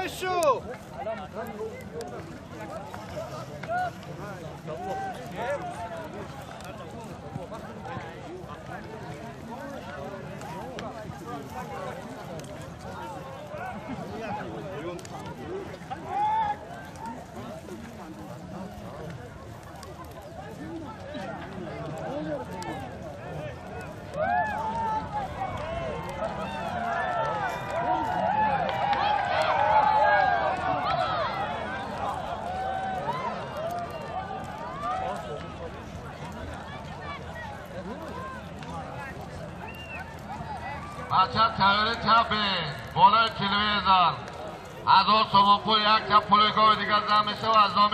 Айшу! بچه تغییر چپ بالای 41,000 هزار تومان پول یک چپ پول گاو دیگر زن میشه و از نام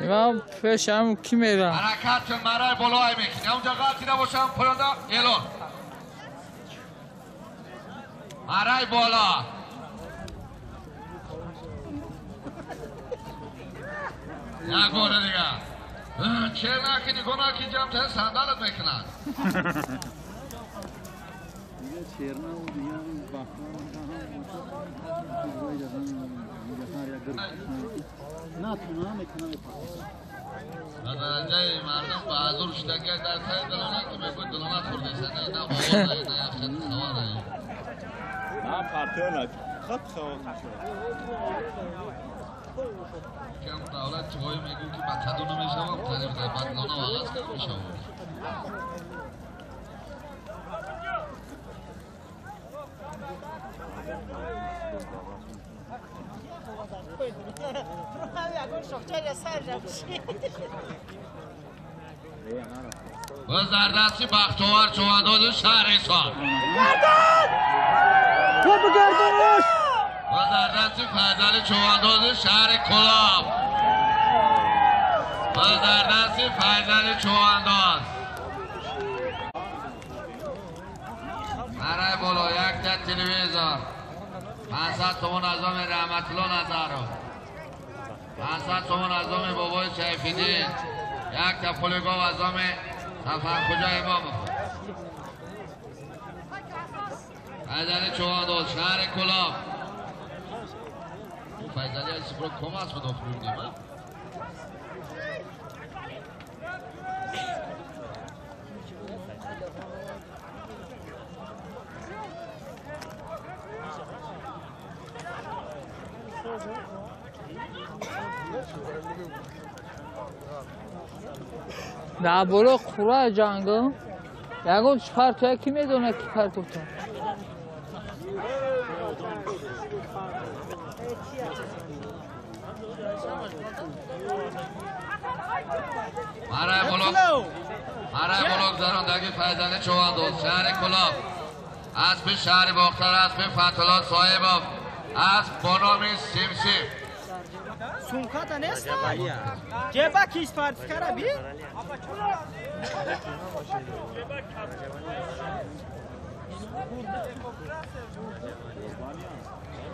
من پیشم کی میرم حرکت چون مرای بالای میکنی اونجا غلطی نباشم پایانده اعلان مرای بالا یک بار دیگه چه نکنی گناه که جمع تا صندلت میکنن دیگه چرنا و دیگه نه تو نه میکنم درجه مردم به حضور شده که در تای دلانه که میگوید دلانه خورده سنه نه آواز نه نه خط خوا نه نه پرتو خط خوا کم دولت چوهای میگو که بچه دو نمیشوم تعریف در بعد لانه و عوض که نمیشوم باز در دستی بختوار چوبانداز شهرستان باز در دستی فضل چوبانداز شهر کلاب باز در دستی فضل چوبانداز برای بالا یک تا تلویزیون 500 تومان از آم رحمت الله نظرو 500 تومان از آم بابای سیفیدین یک تا پول گاو از آم سفر کجا امام فیضعلی چوبانداز شهر کلاب او فیضعلی از سپرو کم است بود افروندیم در بالا خوره جنگم یکم چی پرتوه کی میدونه کی پرتوه مرای بلوک زراندگی فیضعلی چوبانداز شهر کلاب اسب شهر باختر اسب فتح‌الله صاحب اسب با نام سیمسیم سومکاتا نیست؟ جبا کیس پارتیکارا بی؟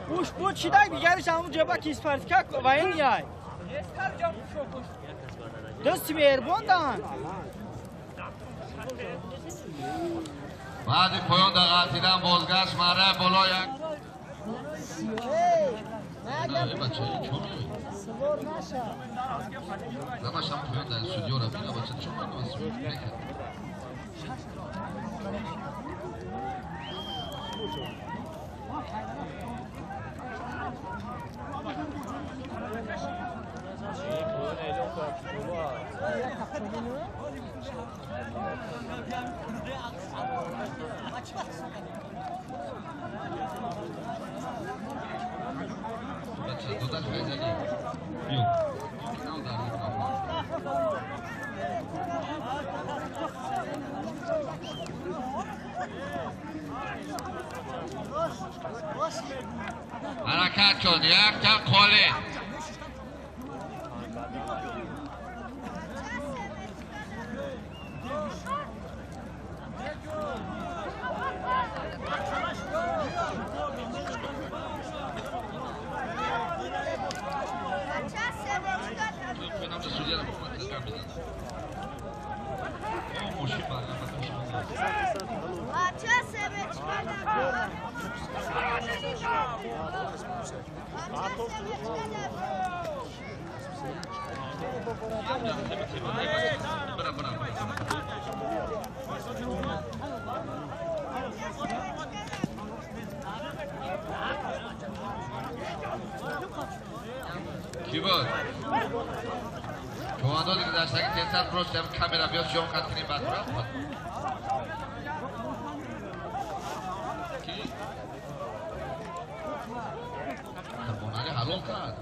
اوش بود چی دای بیگرش همون جبا کیس پارتیکا و این یای دست مهربان دان بعد پایان در غلطیدن بازگشت مره بالا یک نه بچه چون زمش هم پایان در استودیو را بینه بچه چون میکنه بچه دو دست فیضعلی بیو حرکت کن یک تا قاله کی بود؟ چوبانداز گذشتگی تیزتر پروش هم کامرا بیاد جام خط کنیم بعد را کی؟ قربانعلی حلال کرد.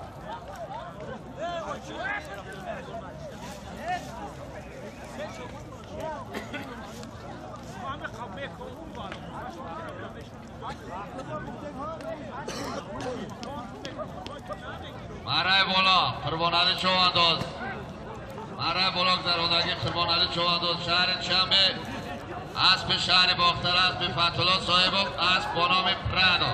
марай боло Қурбонали Чувандоз, марай боло гузарондагӣ Қурбонали Чувандоз, шаҳри Душанбе, аспи шаҳри Бохтар, аспи Фатҳулло Соҳибов, асп бо номи Прадо.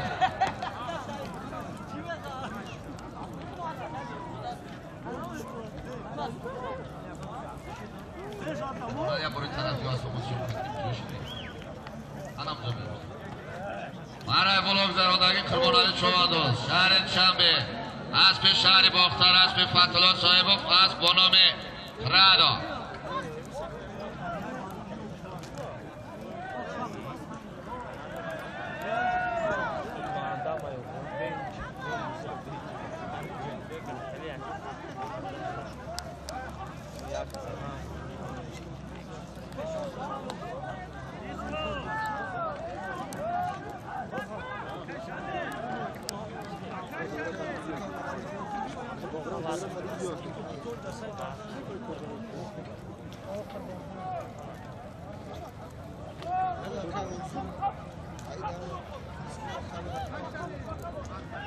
Марай боло гузарондагӣ Қурбонали Чувандоз, шаҳри Душанбе, аспи шаҳри Бохтар, аспи Фатҳулло Соҳибов, асп бо номи Прадо.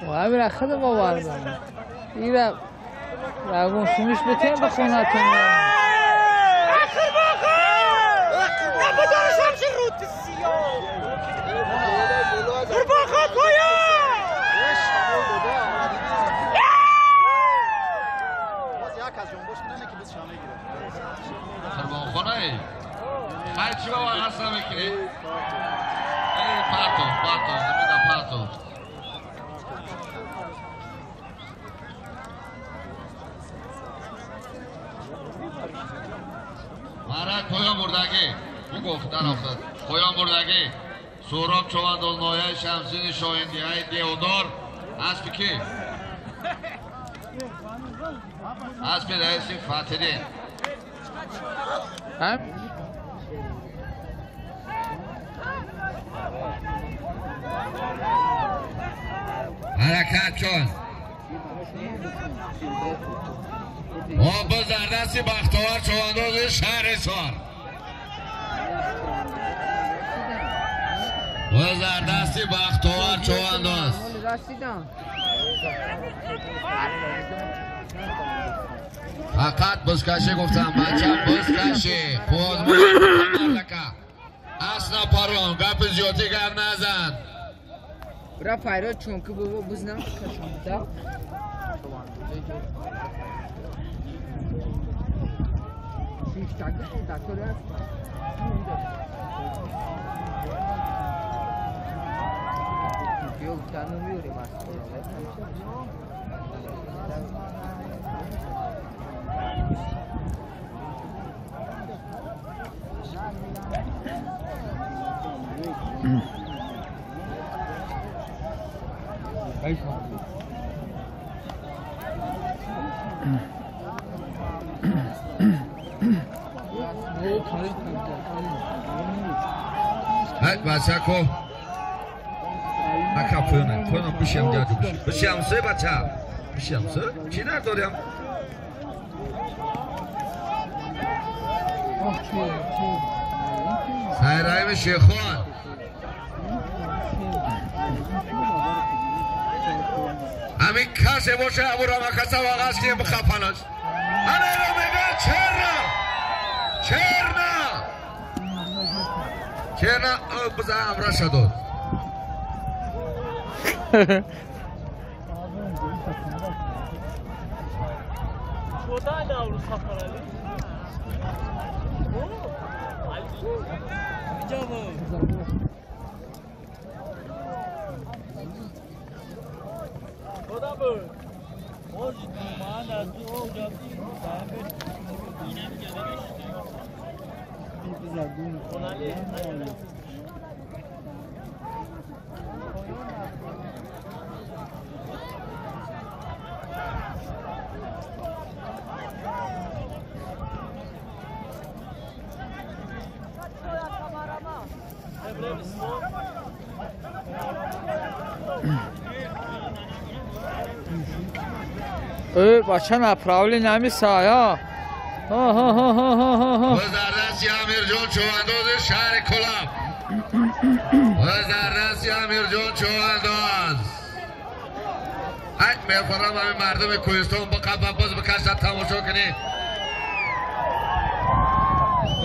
و خود باور ایره رگون سومیش بتیم به خونتون. قربانخانه خیلی چی بابا اصلا میکنی؟ ای پرتو پرتو زمین پرتو. Марай поён бурдагӣ, ӯ гуфт дар охир поён бурдагӣ Суҳроб Чувандоз, ноҳияи Шамсини Шоҳиндиҳаи Деодор, аспи кӣ? Аспи раиси Фатҳиддин. ҳаракат кун. Об зардасти Бахтовар Чувандози шаҳри Ҳисор. Зардасти Бахтовар Чувандоз. Фақат бузкашӣ гуфтам, бача, бузкашӣ. Асна парон, гапи зиёдӣ гап назан. Бра файрод чунки бобо буз намекашонда. бачако ака пӯна пӯна бишам ҷаҷу бишам се бача бишам се чӣ дар дорям. Сайраим Шехон ҳамин касе боша абурамакаса вағаз кунем бихапанаш. Ана мега черна черна черна биза амраша дод. Бача направление ҳами сая. Вазаррас Амирҷон Чувандози шаҳри Кулаб. Вазаррас Амирҷон Чувандоз. Ай мефарам ҳами мардуми кӯҳистон ба боз бикашад тамошо кунӣ.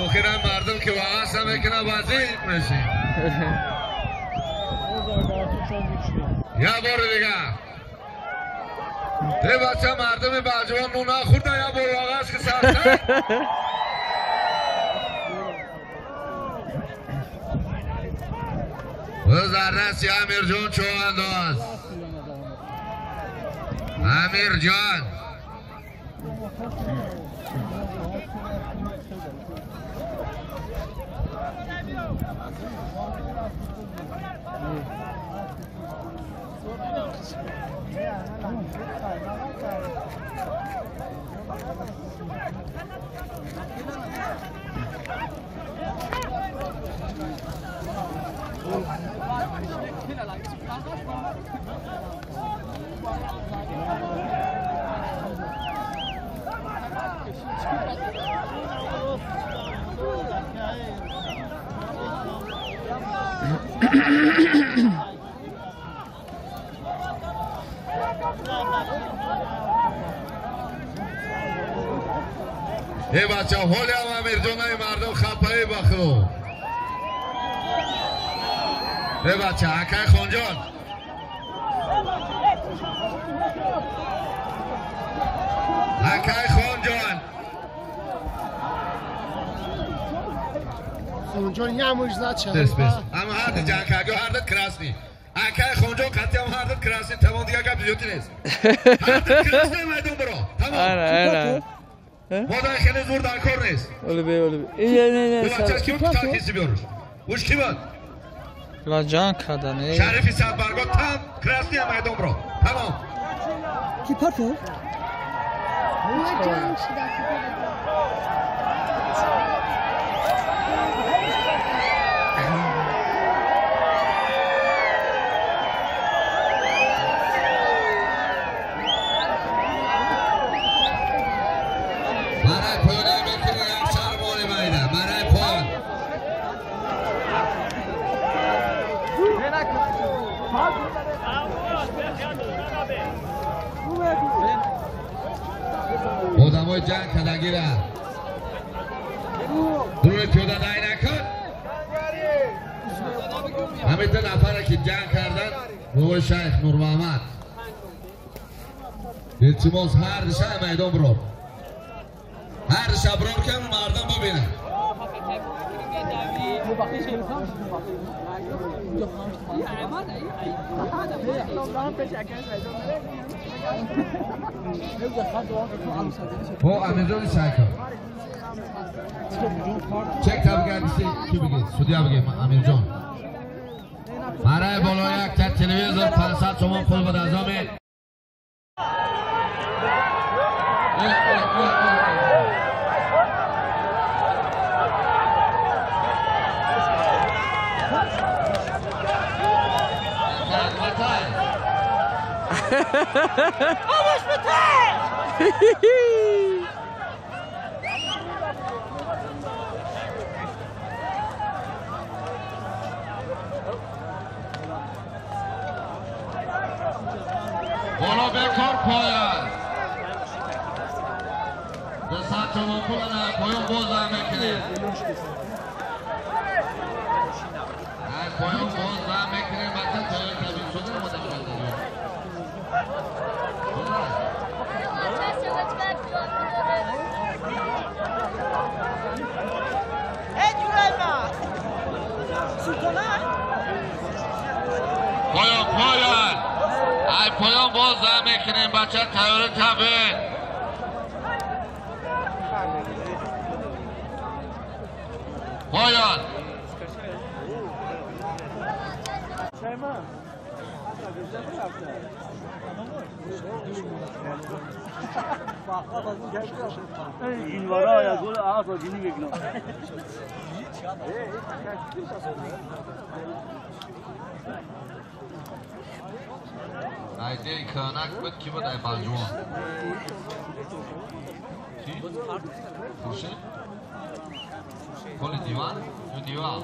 Охиран мардум ки вағаса мекунад вазир меши. Я бори дигар. Эй бача мардуми балҷувон нун нахӯрда я бор вағас ки сарса. Вазарраси Амирҷон Чувандоз. Амирҷон. Эй бача ҳоли ҳам Амирҷонаи мардум хапаи бахру. Эй бача акай Хонҷон. Акай Хонҷон. Хонҷон ямуш зача. Ама ҳарду ҷанг кард, ҳарду красный. Акай Хонҷон қатъи ҳам ҳарду красный, тамом дигар гап зиёдӣ нест. Ҳарду красный майдон биро. Тамом. Модар хеле зур дар кор нест. Бача ки буд таркиси биёрш. Уш ки буд? Ла ҷанг кардан. Шарифи Садбарго там красный майдон биро. Тамом. Ки партов? Ҷанг шуда. Одамои ҷанг кардагира дуруни пиёда най накун. Ҳамин ду нафаре ки ҷанг карданд, бобои шайх Нурмуҳаммад. Илтимос ҳар диша майдон бирор. Ҳар диша бирор ки мардум бибинад. О Амирҷони Сайков. Чек табгардиси ки бигед? Судья бигед Амирҷон. Барои болои якта телевизор 500 сомон пул ба дастоми. بالا بکار پایان. 200 تومان پول نه پایان باز هم میکنیم. پایان باز هم میکنیم. مثلا تایید کبیر شده رو مدام بزنیم. پایان پایان. ای پایان باز هم میکنیم. بچه تیاره تبه. پایان. ایده کنک بود کی بود ای بلجوان؟ کی؟ خورشید؟ خلی دیوان؟ یو دیوان؟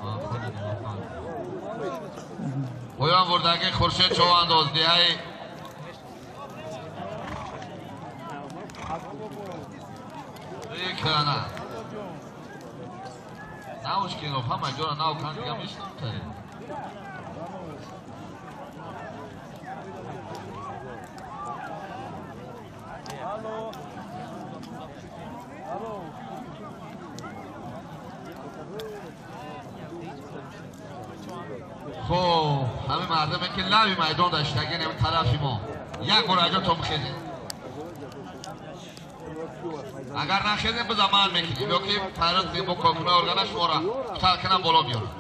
آه خلی دیوان. پایان بردگی خورشید چوبانداز دیهی کنک نوش که همه جورا نو کن دیگه میشنم تایی. خب همه مردمه که لبی میدان داشتگی نمی طرفی ما یک مراجعه تو میخیزیم. اگر نخیزیم بزا من میکنیم یا که پرد با کاکونه ارگانش ما را ترکنم بالا بیارم.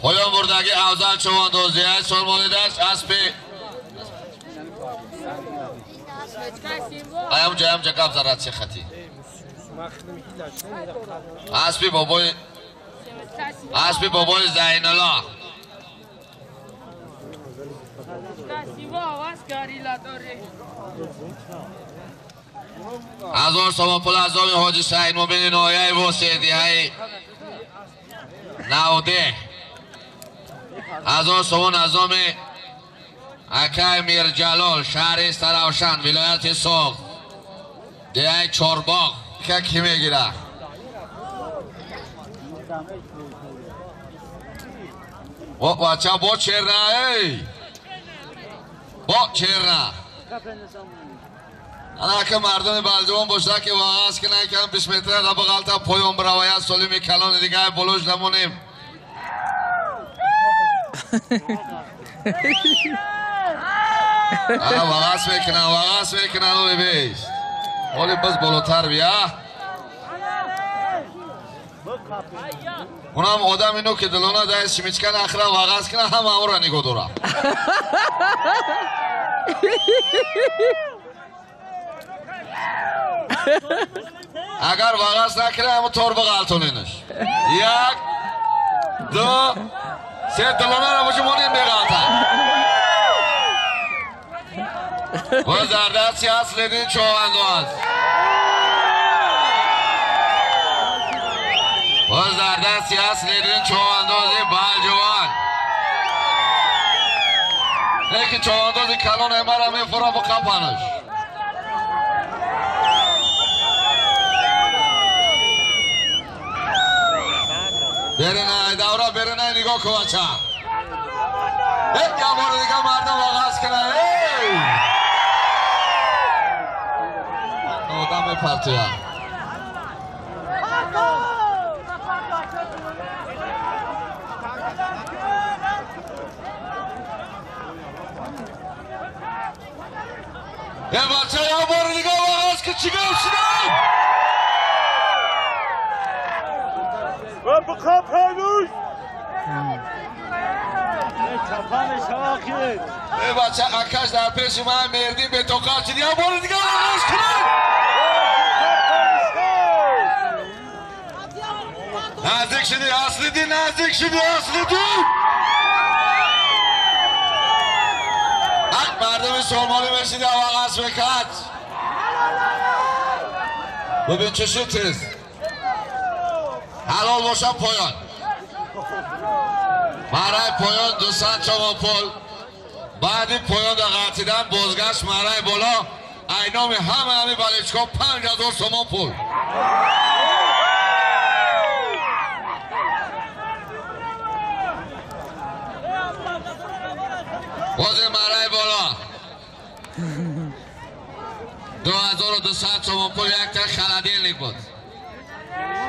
پایان بردگی افضل چوباندازی سرمانی دست اسب ایم جایم جا قبض رد خطی اسبی بابای اسبی بابای زین الله هزار سومان پل از آمی حاجی سعید مبین نایه واسه های نوده هزار سومان از آم اکای میر جلال شهر سراوشن ولایت سوق ده چارباغ که کی میگیره؟ و بچه با چرنه ای با چرنه انا که مردم بلجوان باشه که واقعا است که نکن 20 متر را بغلتا پایان برواید سالمی کلان دیگه بلوش نمونیم. وغاس میکنن وغاس میکنن اولی بیست اولی بس بالاتر بیا. اونم آدم اینو که دلونا ده سیمیچکن اخرا وغاس کنه هم اون را نگاه داره. اگر وغاس نکنه همون طور بغلتونینش. 1 2 3 دلونا را باشی مونیم بغلتن. و زردستی اصل دین چوبانداز و زردستی اصل دین چوباندازی بلجوان یکی چوباندازی کلان امرا میفرا با قپانش. برینه دورا برینه نگاه کن بچه یک بار دیگه مردم آغاز کنه. آدم پرتویا یه بچه یه بار دیگه آغاز که چیگه شدم ای بچه اکش در پیش من مردی به تو قرچ دیگه بار دیگه آغاز کنم. نزدیک شدی اصلی دی نزدیک شدی اصلی دی. حق مردم سومالی بشید آغاز بکت ببین چه شد. حلال باشم پایان برای پایان 200 تومان پول بعدی پایان در قطیدن بازگشت مرای بالا اینام همه همی بلچکا 5000 تومان پول. باز مرای بالا 2200 تومان پول یک تا خلدینلیک بود.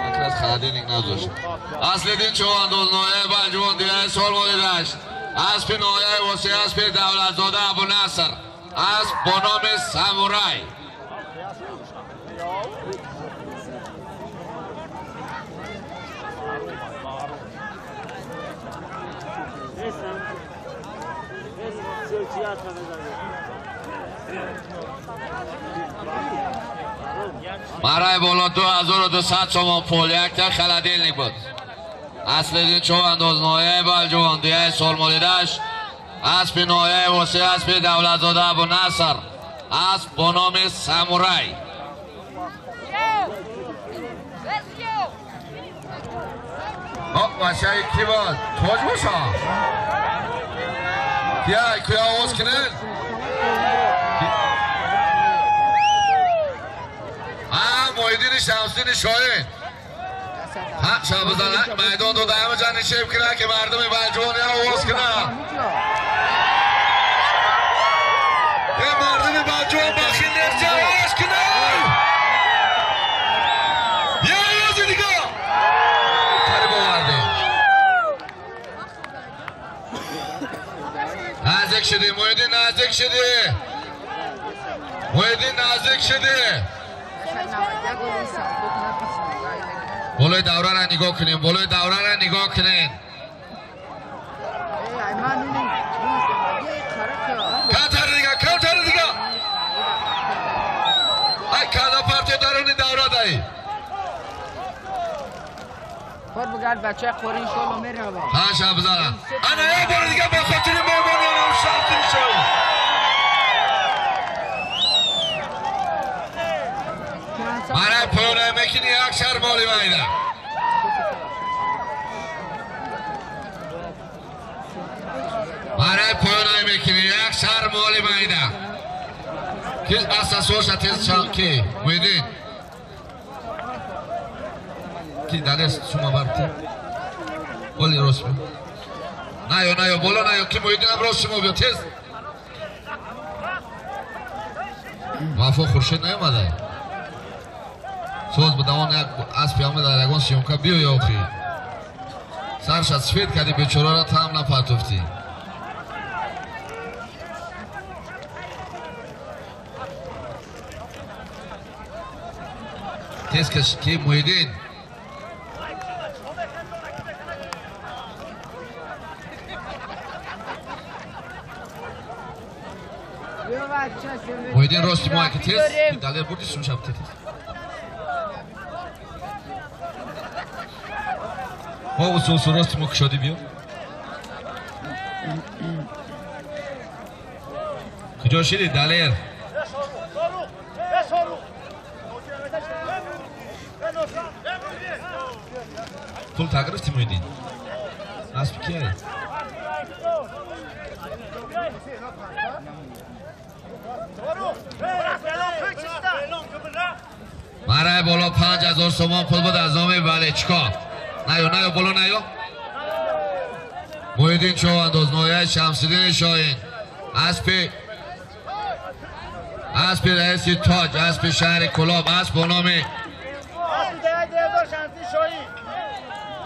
یک از خلدینلیک نداشت. اصل چوباندوز نایه بلجوان دیگه سال مالی داشت. اسب نایه واسه اسب دولتزاده ابو نصر. اسب با نام سامورای. مرای بالا 2200 تومان پول یک تا خلدینلیک بود. اصل چوباندوز نایه بلجوان دیگه سال مالی داشت. اسب نایه واسه اسب دولتزاده ابو نصر. اسب با نام سامورای. بچه کی بود؟ توج باشه؟ کیا کیا آواز کنن؟ محیدین شمسدین شاهین حق شب بزن میدان دو دهمه جا نشیب کنه که مردم بلجوان یا آواز کنه. یه مردم بلجوان بخیل نیست آواز کنه. یه آواز دیگه قریب آورده. نزدیک شدی محیدین، نزدیک شدی محیدین، نزدیک شدی. بالای دوره را نگاه کنیم، بالای دوره را نگاه کنیم. کمتر دیگه، کمتر دیگه. ای کالا پرتو درون دوره دایی. خور بگرد بچه خورین شلو میره با. ها شب بزنم. انا یه بار دیگه با خاطر مهمانیانم شب شد. برای پونه میکنی یک شهر مالی میده. برای پونه میکنی یک شهر مالی میده. کی اساسوش تیز چند کی میدین؟ کی دلست شما برتی؟ ولی راست می. نیو نیو بالا نیو کی میدین ام راست شما بیا تیز. وفا خورشید نیومده. سوز بدوان یک اسب آمد در یگان سیومکا بیا یا آخی سرش از سفید کردی بیچاره را تام نپرتفتی. تیز کش کی محیدین. محیدین راستی ما که تیز دلیر بردی سون شب تیز. ما اصول راست ما کشادی بیا. کجا شدی دلیر؟ پول تگرفتی مویدین؟ اسب کیه؟ برای بالا 5000 سومان پول بود از نام بلچکا. نیو نیو بالا نیو. محیدین چوباندوز نایه شمسدین شاهین. اسب رئیس تاج، اسب شهر کلاب، اسب با نام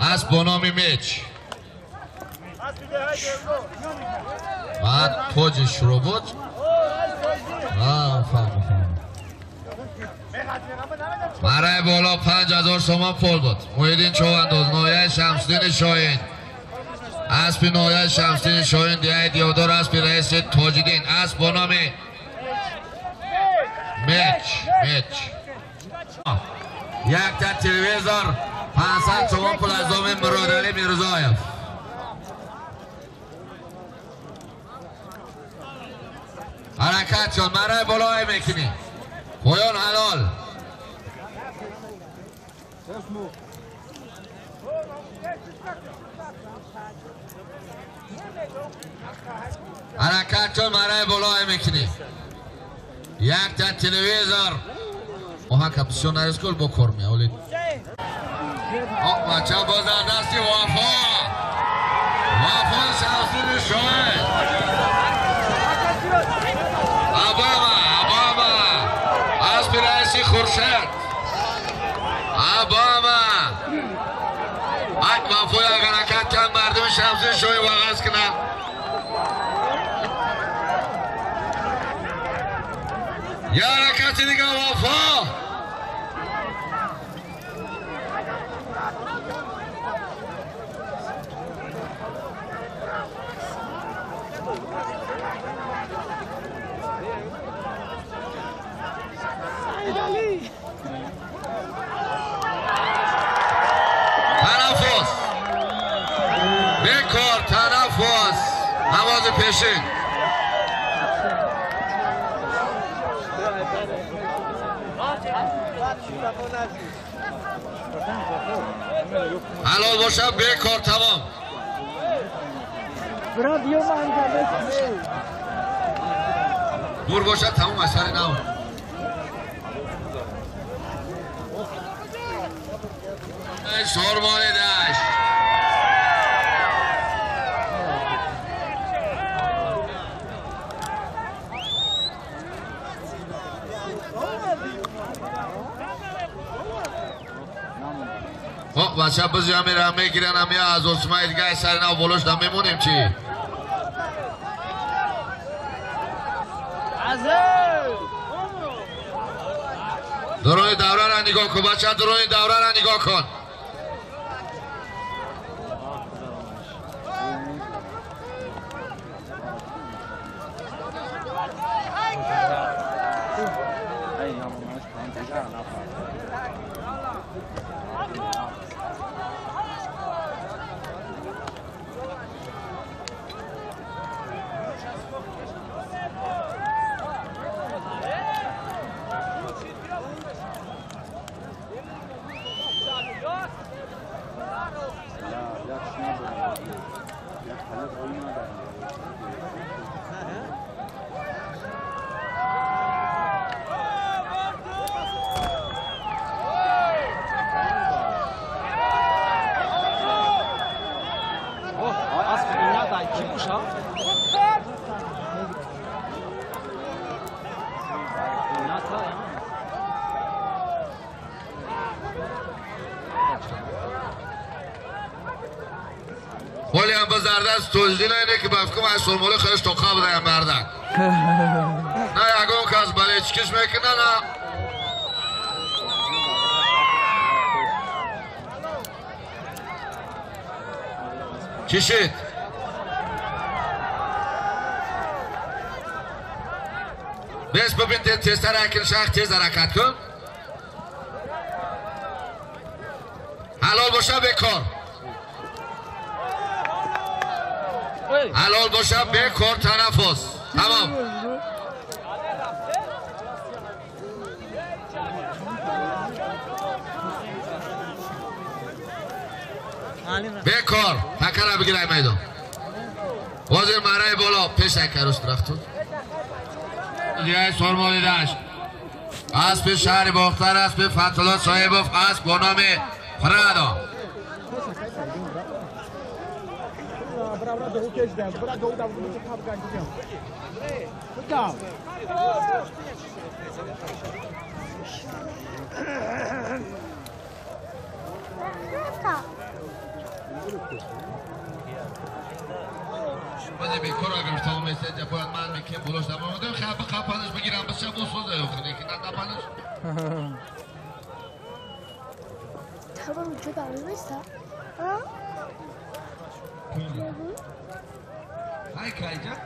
اسب با نام میچ. بعد تاج شروع بود. فهم. برای بالا 5000 سومان پول بود. محیدین چوباندوز نایه شمسدین شاهین. اسب نایه شمسدین شاهین دیه دیودار اسب رئیس تاجدین. اسب با نام میچ میچ. یک تا تلویزور 500 تومان پول از نام مرادعلی میرزایف. حرکت شد برای بالای میکنی. پایان حلال. حرکت شد برای بالای میکنی. یک تا تلویزور. آها کپسیون نریز کل با کار می اولی. آه بچه باز در دستی وفا. وفا شمسدین شاهین. خورشید اباما اک وفای حرکت کن مردم شمسی شوی وغز کنن یه حرکت دیگه وفا تنفس بکار تنفس نماز پیشین حلال باشه بکار تمام دور باشه تمام اثر نو سرمان دشت خب بچه بزی هم میرم میگیرن هم یا از عثمان دیگه سر نو بلوش نمیمونیم چی؟ درون دوره را نگاه کن بچه درون دوره را نگاه کن ولی هم بزرده است توزیل اینه که بفکم از سرماله خیش تو قبل دایم مردک نه یکون کس بله چکش میکنه نه چی شد؟ بس ببین تیزتر اکن شخص تیز حرکت کن حلال باشه بکار حلال باشه بکار تنفس تمام بکار تکره بگیره میدان وزیر مرای بالا پیش کروس درختون دیگه سرمالی داشت اسب شهر باختر اسب فتح‌الله صاحبوف اسب با نام پرادو بده بیکار را گرفتم میسه باید من میکیم بلوش نمامدم خیلی قپنش بگیرم بس شب سوزه یخونه که نه قپنش های کایجات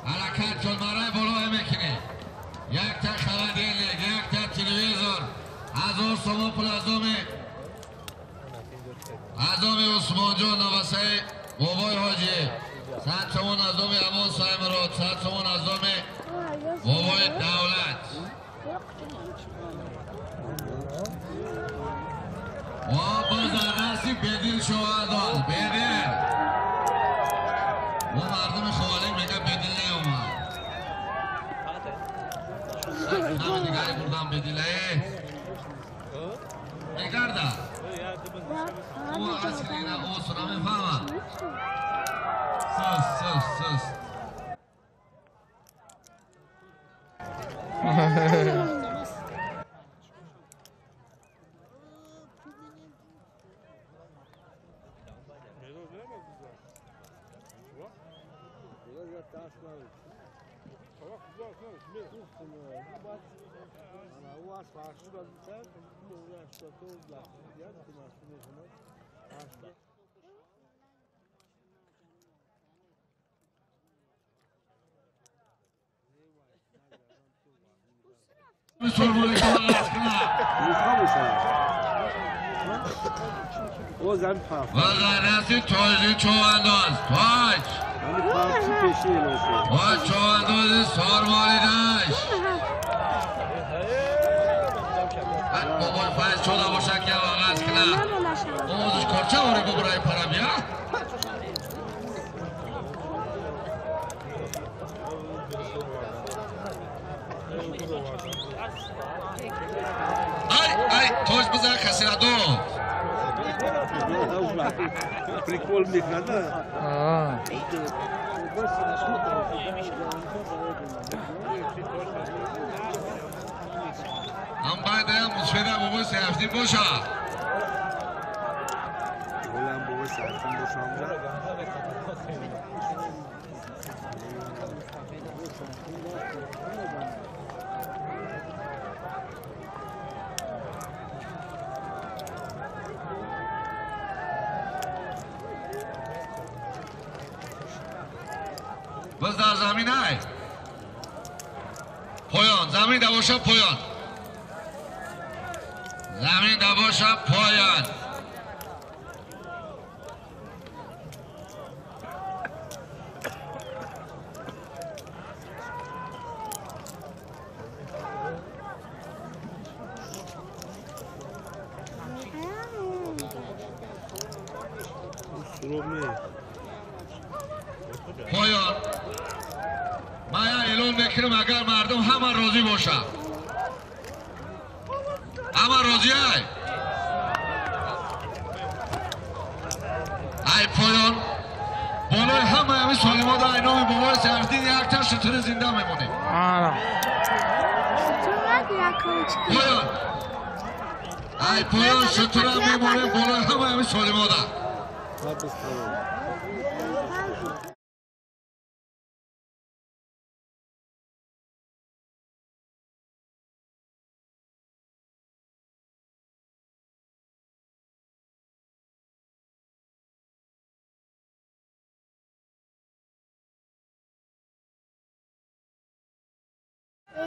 حرکت کن برای بالا میکنی یک تا خبردیل یک تا تلویزیون 1000 سوم پول ازام عثمان جان نواسه بابای حاجی 100 تومان ازام امان صاحب مراد 100 تومان ازام بابای دولت و بازرسی بدیل شوادان بدیل و مردم خواهی میگه بدیل نیومد همه دیگری بردم بدیله اوس رو نمیفهمم. سس سس سس. و تاجی چوانداز تاج تاج چوانداز سارمالی داشت بابای فیض شده باشد که آغاز کنه آموزش کارچه واری ببرای پرم یا ای ای تاج بزن کسی را دو Прикол میکنه. هم باید هم مصفیده بابای سیفتی باشه. بولم بابای سیفتی باشه همجا. باز در زمین های پایان زمین دواشا پایان زمین دواشا پایان پایان. من اعلام میکنم اگر مردم همه راضی باشن، همه راضی ای ای پایان بالای همه همین سالما در نام بابای سردین یک تا شتر زنده میمونیم. پایان ای پایان شتر میمونیم بالای همه همین سالما در.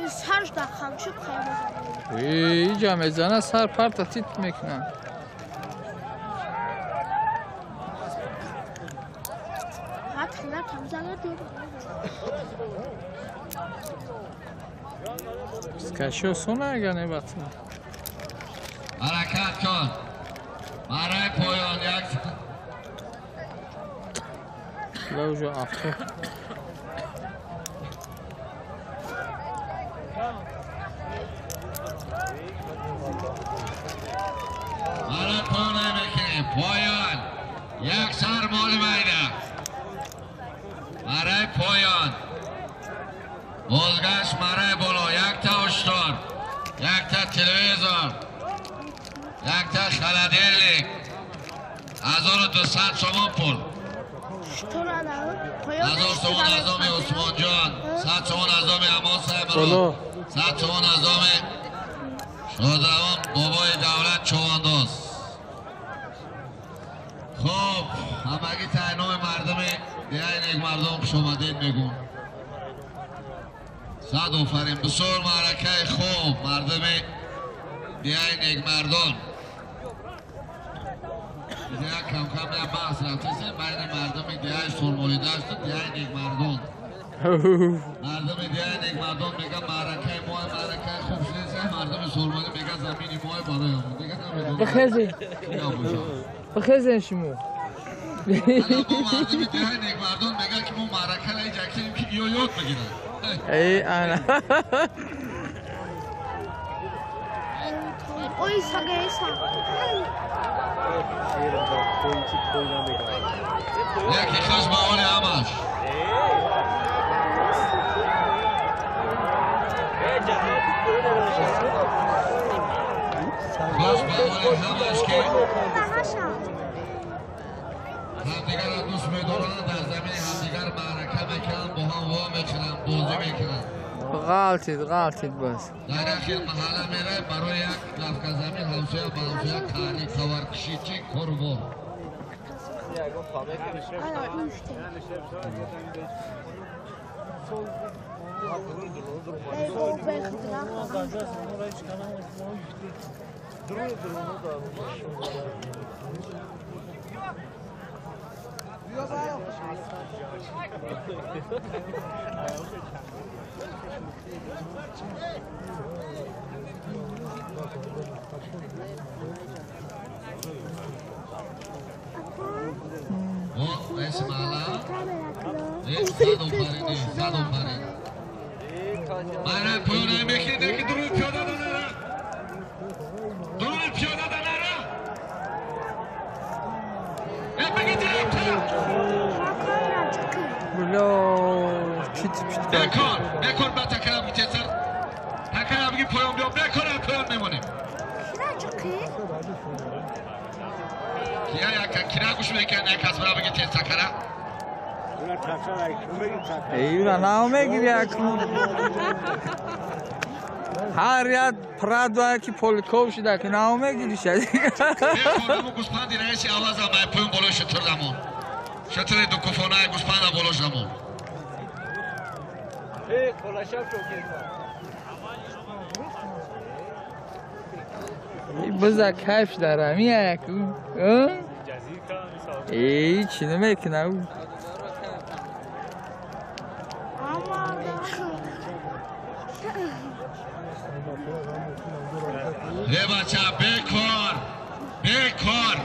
سرش در خمچه خیلی اینجا میزنه سر پرتا تیت میکنن. کشی سونه اگر نباید حرکت کن برای پایان یک لوجو افته. برای پایان نمیکنیم. پایان یک سر مال میده برای پایان بازگشت برای بالا یک تا اشتار یک تا تلویزیون یک تا خلدیلیک 1200 سومان پول 1000 سومان از آم عثمان جان 100 سومان از آم امان صاحب 100 سومان از آم شادروان بابای دولت چوانداز. خب همگی تنام مردم دیگه یک مردم خوش آمدید میگون. صد آفرین بسیار معرکه خوب مردم دیگه یک مردان دیگه کم کم یک بحث رفته بین مردم دیگه سرمالی داشت و دیگه یک مردان. مردم دیگه یک مردان میگن معرکه ما معرکه خوب شده، مردم سرمالی میگن زمینی ما برای ما دیگه نمیدونم. بخیزین بخیزین شما. مردم دیگه یک مردان میگن که ما معرکه را اینجا که ایو یاد بگیرن. ای انا Ой, сага, Яки хуш ба ҳоли ҳамаш. Хуш ба ҳоли ҳамаш ки ҳамдигарро дӯст медоранд, дар замини ҳамдигар маърака мекунанд, бо ҳам во мекунанд, бозӣ мекунанд. Ғалтид, ғалтид боз. Дар як хел маҳалла меравед, барои як лафка замин ҳамсоя ба ҳамсоя қаҳрӣ, товаркушӣ, чӣ корубор. О, раиси маҳалла, сад офарин, сад офарин. Мана поён мекунед, ки дуруд пиёда данара. Дуруд пиёда данара. Бля, чит чит. Бекор, бекор ба такара битесар. Такара биги поён биё, бекор поён мемонем. Кия яка кира гӯш мекунад, як аз бара биги тез такара. Эй, нав мегири акнун. Ҳар як прадва ки поликов шуда ки нав мегириша. Бекор гӯспанди раиси авазам ай поён болои шутур дамон. Шутури дукуфонаи гӯспанда болош дамон. Биза кайф дарам як. Эй, чӣ намекунам? Е бача, бекор, бекор.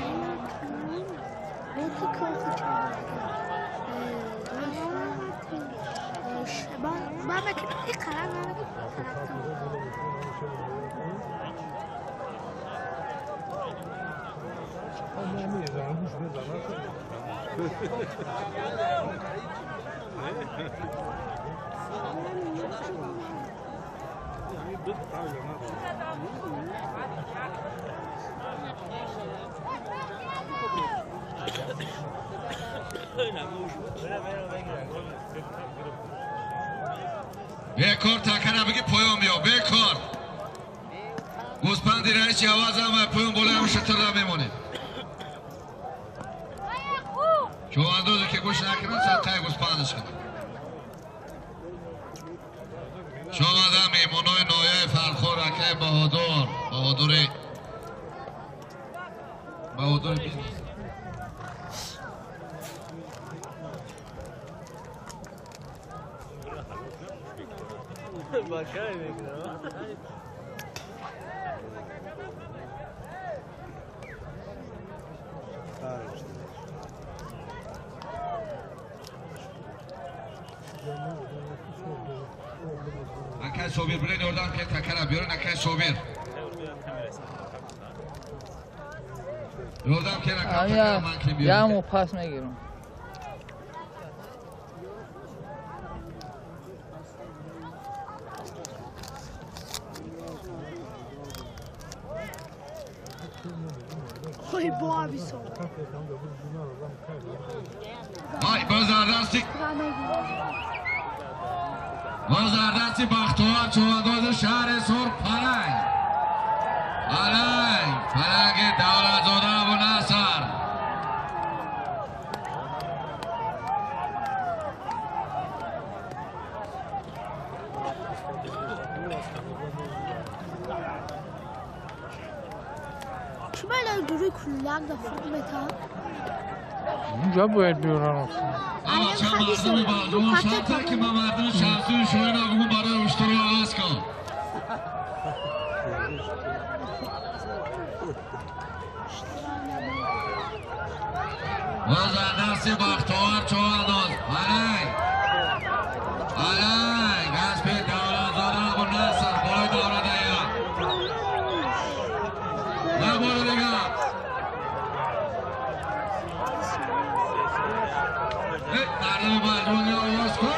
Бекор такара биги поён биё, бекор. Гӯспанди раиси авазам ва поён болоям шутурра мемонем. Чувандозе ки гӯш накунад, садқаи гӯспандаш кунад. Шомада меҳмонои ноҳияи Фархор, акаи Баҳодур, Баҳодури Баҳодури бизнес. Акай Собир, билен ёрдам ки такара биёрен, акай Собир. Ёрдам ки акай такара ман ки биёрен. Яму пас мегирам. Вай, боз дар дасти боз дар дасти Бахтовар чувандози шаҳри Сурх Паланг. Паланг, Паланги Давлатзода Абунасар. Унҷа бояд биёран. Ама мардуми Балҷувон шарта ки ба мардуми Шамсуи Шоҳина бугун барои уштурро оғоз кун. Боз дар дасти Бахтовар чувандоз Паланг. Паланг аспи Давлатзода Абунасар болои давра дая. مردم مجموعی آواز کن.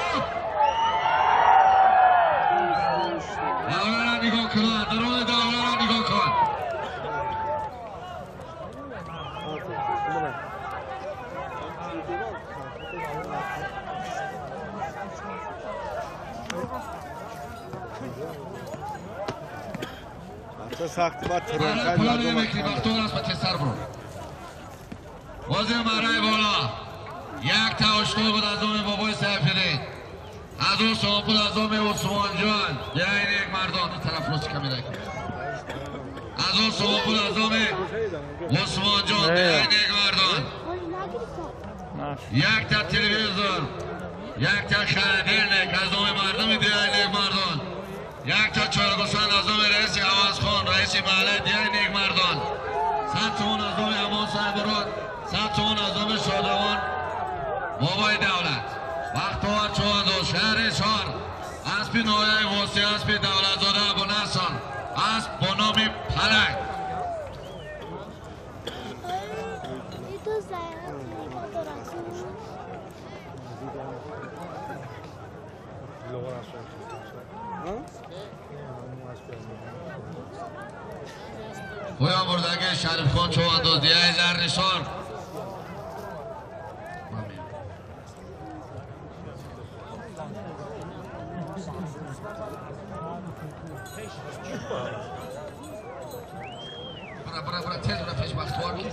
دوله را نگاه کن، درون دوله را نگاه کن. سخت با برای پلان نمیکنی وقت است با تسر برو. بازی مرای بالا یک تا اشتو بود از اون بابای سیف‌الدین، از اون شما بود از اون عثمان جان، یعنی یک مردان دو طرف رو چکم میده. از اون شما بود از اون عثمان جان، یعنی یک مردان، یک تا تلویزیون، یک تا خردینک از اون مردم، یعنی یک مردان، یک تا چهارگوسان از اون رئیس عوض خان رئیس محله، یعنی یک مردان، 100 تومان از اون امان صاحب، 100 تومان از اون شادوان بابای دولت. وقت آور چوان شهر شار اسب نویه وسی اسب دولت زاده ابو نصر اسب با نام پلنگ. پویان بردگی شریف خان چوان دو دیای زرنشار. برا برا برا تیز برا پیش بختوار کی.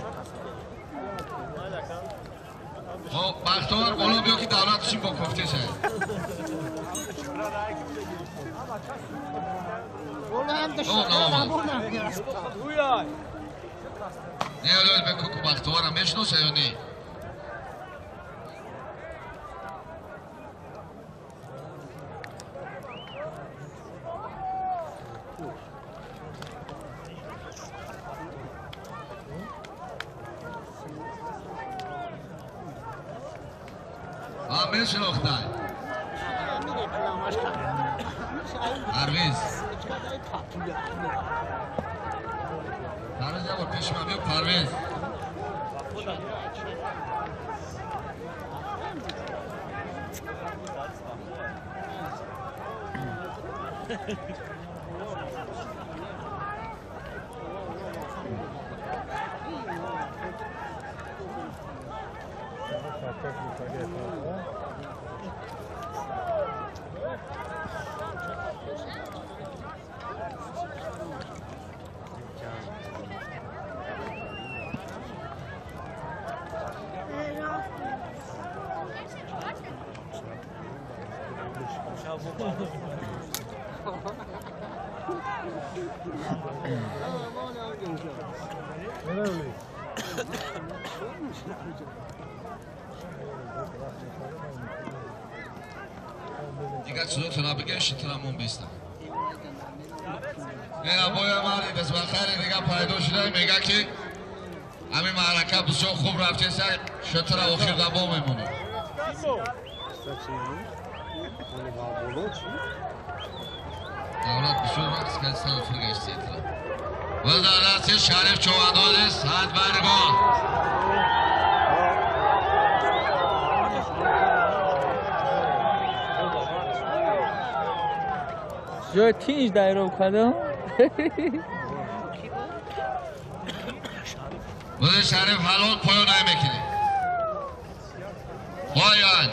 خب بختوار بالا بیا که دولت شیم با کفته شه. نه نه به کوکو بختوارم میشناسه یا نه؟ میشناختن پرویز، پرویز یه بار پیش من بیا. پرویز دیگه چیزو بگه شترمون بیستم. نه باید مردی دست بخیر دیگه پیدا شده میگه که همین معرکه بسیار خوب رفته سر شتر آخر دبا میمونه. دولت بسیار رقص کرد سر فرگشت سیتره. وزارت شریف چوانداز صد برگاه. جای تینج دایره کردم. بوده شریف حلال پایان نمیکنی. پایان.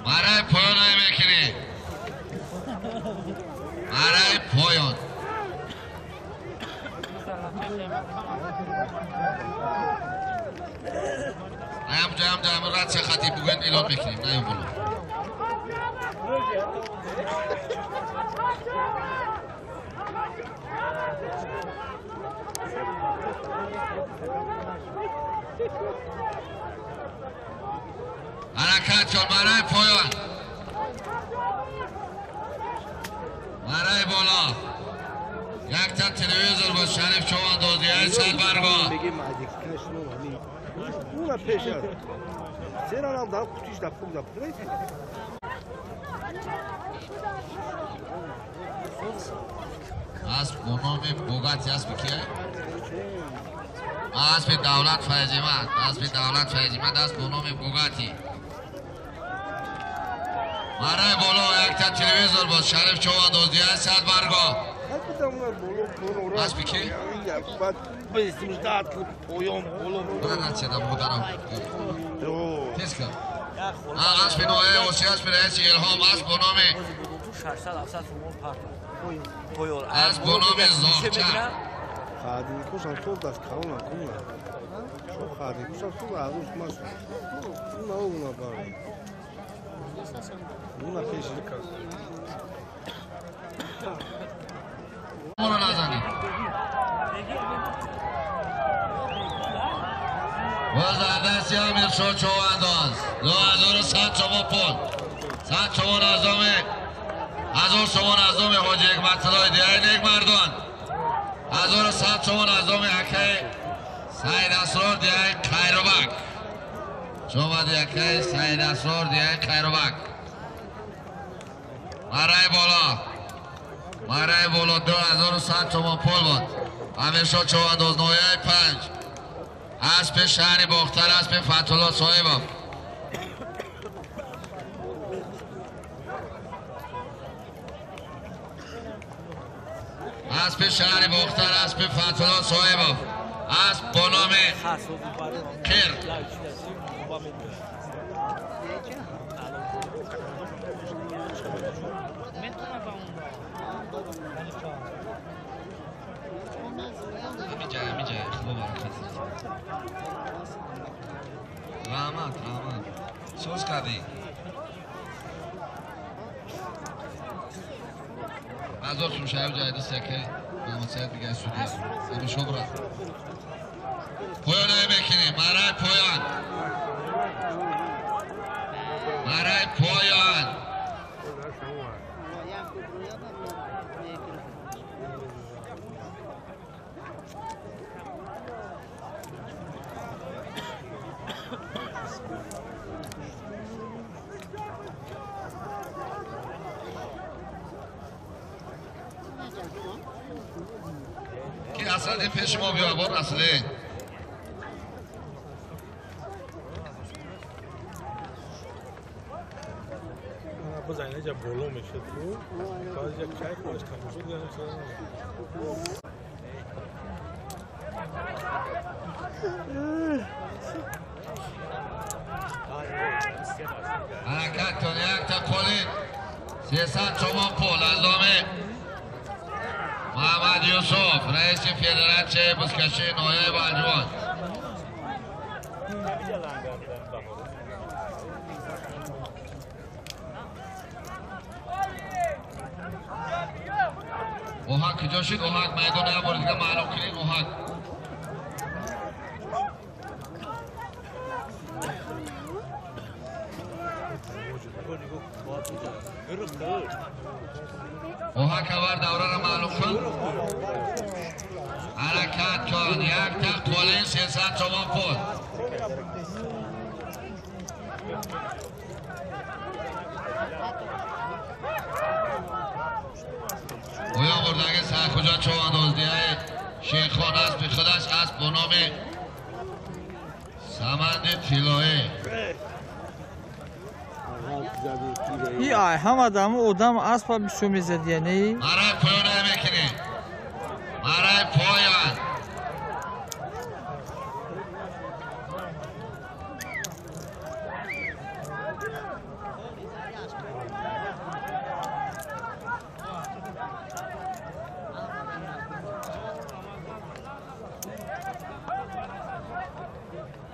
برای پایان نمیکنی. برای پایان. هم جام رد چه خطی بگوین اعلام میکنیم. نه این بلو. حرکت کن برای پایان، برای بالا. یک تا تلویزیون با شریف چوان دادی ای صد برگاه. اسب با نام بوگاتی اسب کیه؟ اسب دولت فیضیمت، اسب دولت فیضیمت، اسب با نام بوگاتی. برای بالا یک تا تلویزیون باز شریف چوان دوزی صد برگا. اسب کی؟ اسب نوعه وسی اسب رئیس الهام اسب با نام اسب با نام زاغچه. باز دستی امیر شد چوانداز 2100 تومان پول 100 تومان از دام 1000 تومان از دام حاجی حکمت الله دیای نیک مردان 1100 تومان از دام اکه سید اسرار دیای خیروبک شما دی اکه سید اسرار دیای خیروبک. مرای بالا مرای بالا 2100 تومان پول بود. امیر شد چوانداز 9 5 اسب شهر باختر اسب فتح‌الله صاحب. اسب شهر باختر اسب فتح‌الله صاحب. اسب با نام خیر. رحمت رحمت سوز کردی از آن شهر جایده سکه محمد سید دیگه سودی امی شبرا پایان میکنیم. مرای پایان مرای پایان. که اصلا پیش ما بیا بار اصله باز اینجا بالا میشه تو باز یک چای خوش تماشا دیدم. حرکت کن یک تا پولین 300 تومان پول از دامه محمد یوسف رئیس فدراسیون بزکشی ناحیه بنجوان. اوهک کجا شد؟ اوهک میدان نبرد دیگه معلوم کنید. اوهک اوهک اول دوره را معلوم کن. حرکت کن یک تا قلین 300 تومان پول. اویا بردگه سرخوجا چوانداز دیه شیخان است به خودش است با نام سمند طلایی. ای آی هم آدم آدم اسب بسیار میزد یعنی مرای پایان نمیکنی مرای پایان.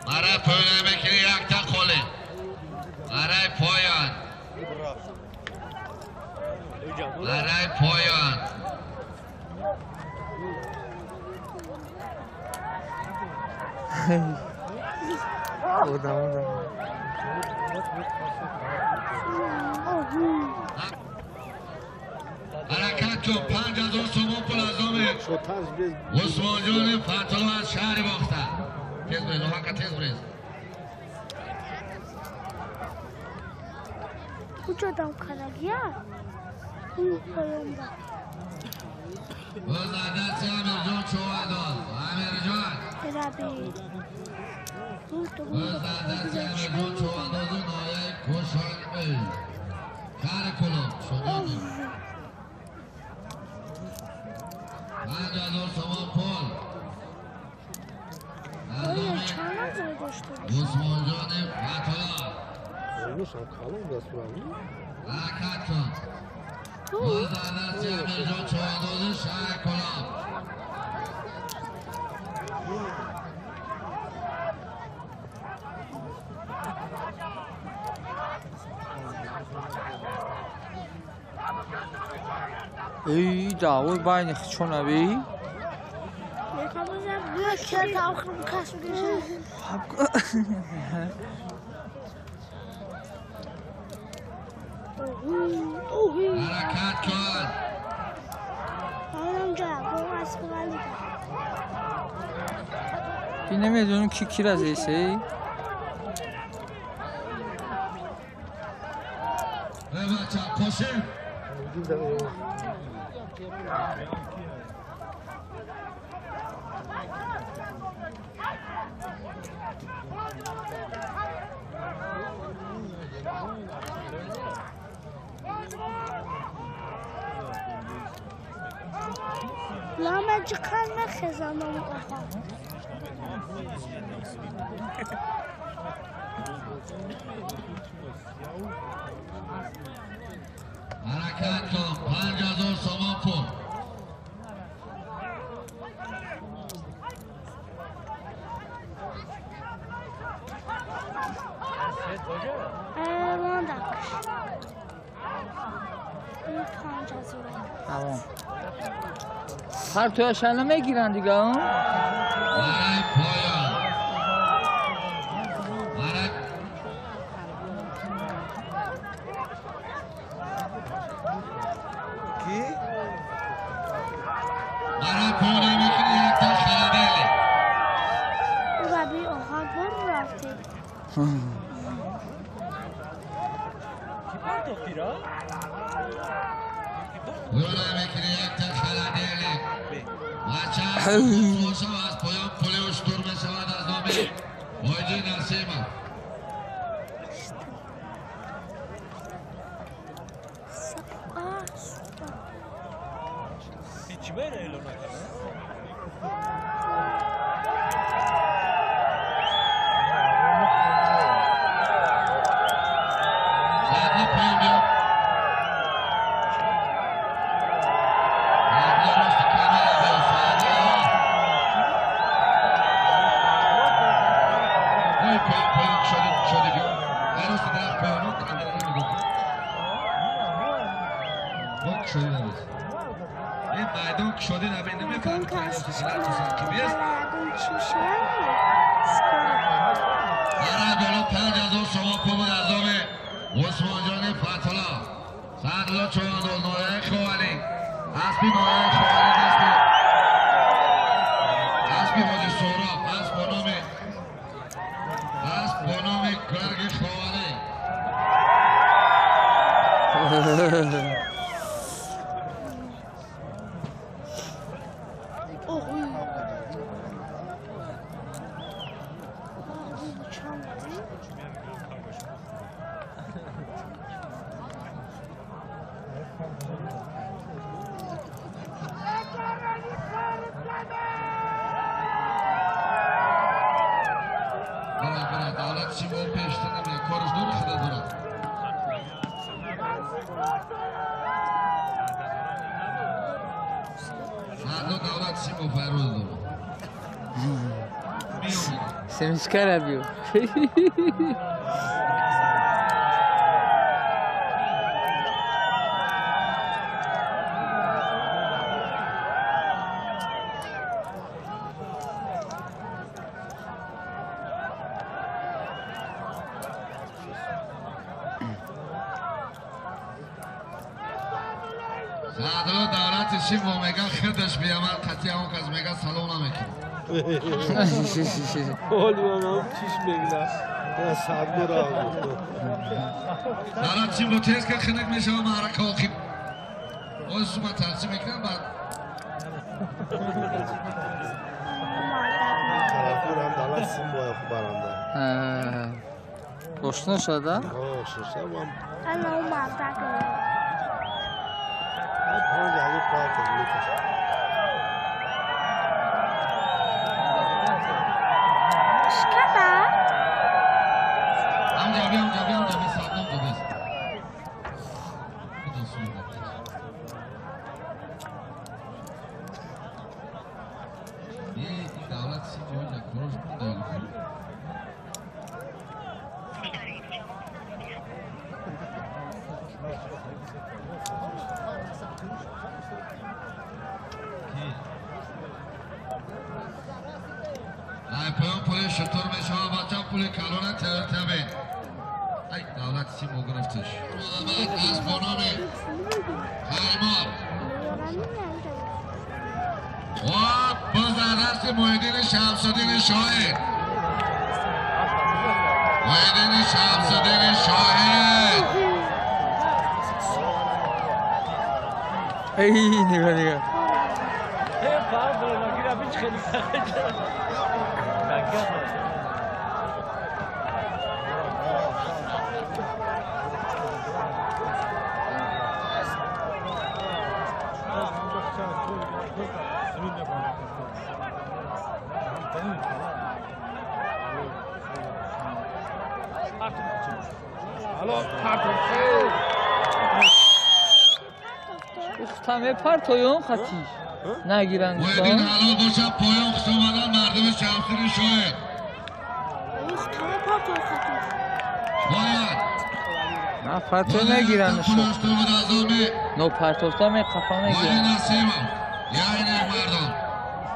مرای پایان نمیکنی یک تا قله مرای پایان مرای پایان. آدم حرکت کن 5000 تومان پول از دام عثمان جان فتح‌الله از شهر باختر. تیز بریز اوهک تیز بریز. کجا دم کردگی ها؟ اون پایان ده. باز دست امیر جان چوبنداز امیر جان باز دست امیر جان چوبنداز و نایه کشان ای کار کلوب شما 5000 تومان پول عثمان جان فتولا حرکت کن باز دست امیر جان چوبنداز شهر کلوب ای دعوای بین خچونوی حرکت کن این نمیدونم کی کی را زیسه بچه پاشیم لامه چقدر خزانه آقا حرکت کن 5000 تومان پول هر توی شنه میگیرن دیگه برای پایان برای کی؟ برای پایان میکنی یک تا خردلی ربی آقا بر رفتی کی پرداختی را؟ میکنی یک تا خردلی بچه از پایان پلی اشتور میشود از نام حاجی نسیمه چی باید اعلام نکنه؟ سعدی پایان بیا برای بالا 5000 شما پول بود از نام عثمان جان فتولا سعدالله چوبنداز نایه خوالی اسبی نایه خوالی اسبی حاجی سهراب اسب با نام اسب با نام گرگ خوالی سمسکر بیو سعدالله دولت شیم و میگه خودش بیامد قطعی همون کس میگه سلام نمیکنه حالی من چیش میگه سعد برا دولت شیم رو تیز که خنک میشه و معرکه آخیم باز سوما ترسی میکنم بعد Ошно шуда? Ошно шуда. Ана у мардак. Шкада? شمس‌الدین شاهد، معین شمس‌الدین شاهد. ای نگاه نگاه. Ухтаме партоён хати нагиранд. Муҳиддин ҳалол бошад, поён хуш омадан мардуми Шамсиддини Шоҳид. Ухтаме партоён хати. Бояд. На парто нагиранд. Но партофта меқафа мегиранд. Насимов, яъне мардон.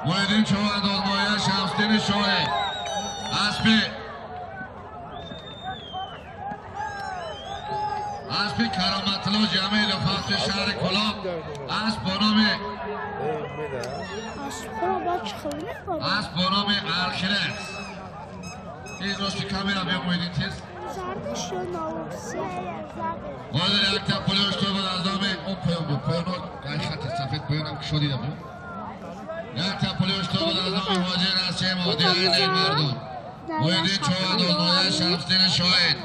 Муҳиддин Чувандоз ноҳияи Шамсиддини Шоҳид. Аспи Кароматулло Ҷамилов, аспи шаҳри Кӯлоб, асп бо номи Архилес. Ин рости камера биё Муҳиддин тез. Ҳозир якта пули ошто буд аз номи он поён буд. Поёно дар хати сафед поёнам кушо дидам. Якта пули ошто буд аз номи Ҳоҷи Насимов, дигари мардум. Муҳиддин Чувандоз ноҳияи Шамсиддини Шоҳид.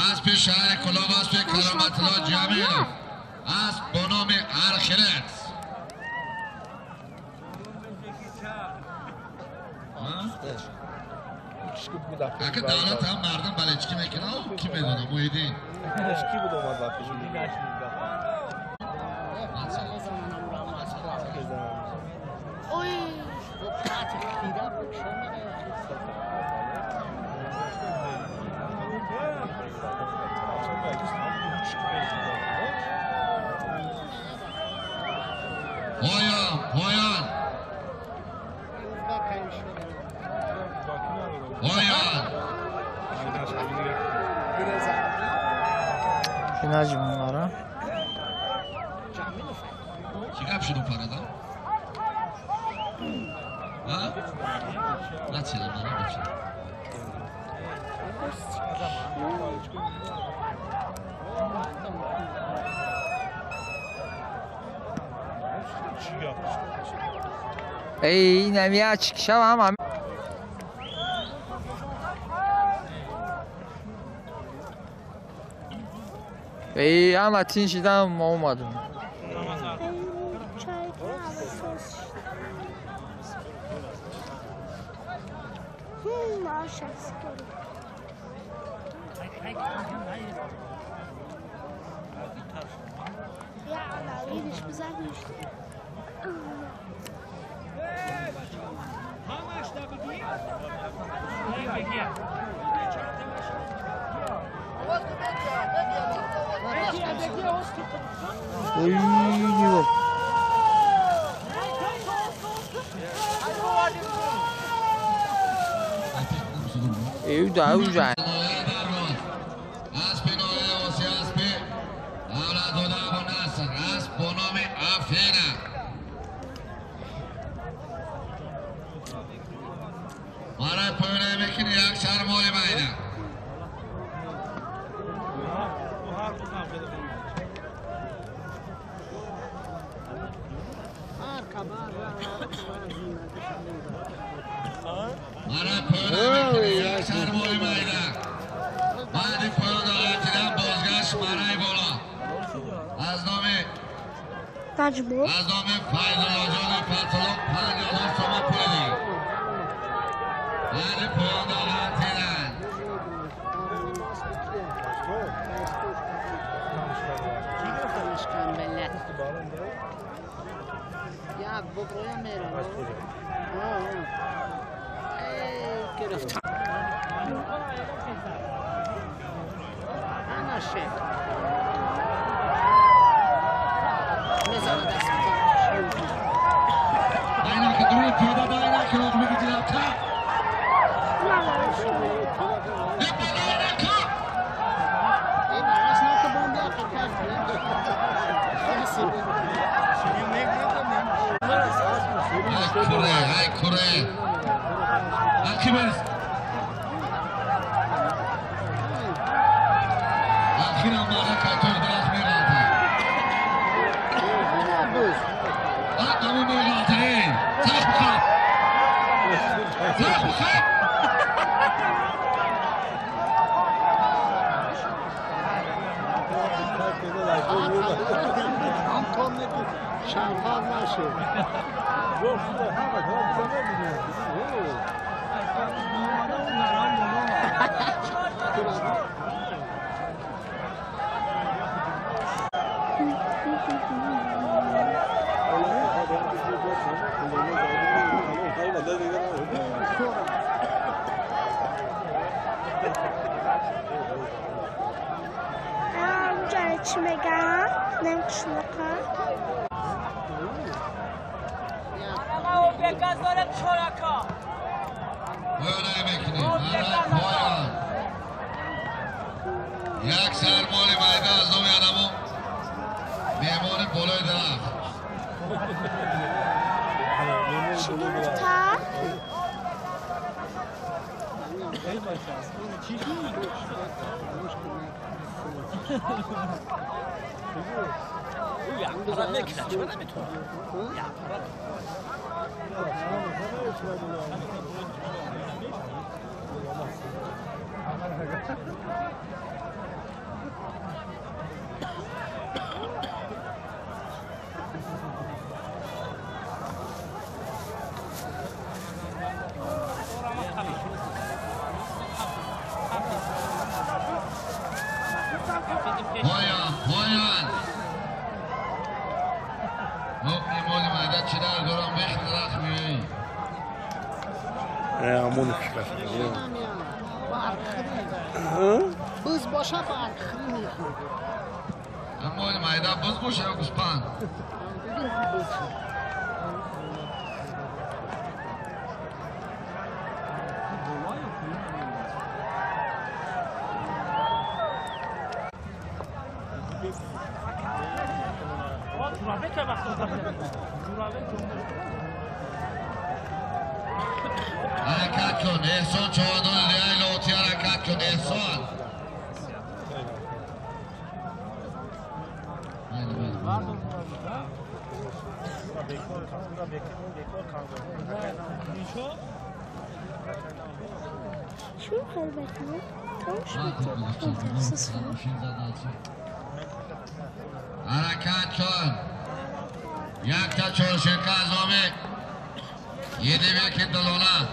Аспи шаҳри Кӯлоб, аспи Кароматулло Ҷамилов, асп бо номи Архилес. Ака давлат ҳам мардум бале чӣ мекунад, ки медонам Муҳиддин. Ки буд омад ба пеши? Поён, поён. Поён. Наҷмонара. Чӣ гап шуд парада? Ҳа? Натсидам, набошад. Эй, инам як чикшав ҳам. Эй, ҳама тин шидам, мо омадем. Гаҷбо. Аз номи Файзуллоҷони Фатулло 50,000 сомон пули дигар. Аҳли поён доранд. Як сар моли майда аз номи анамо меҳмони болои дарахт. Чӣ гирифта? حرکت کن احسان، چهاردان لیای لاتی حرکت کن احسان. چون خیلی بکنم تموش میکنم. حرکت کن. یک تا چهارشنکه از آمه یه دیوه که دلانه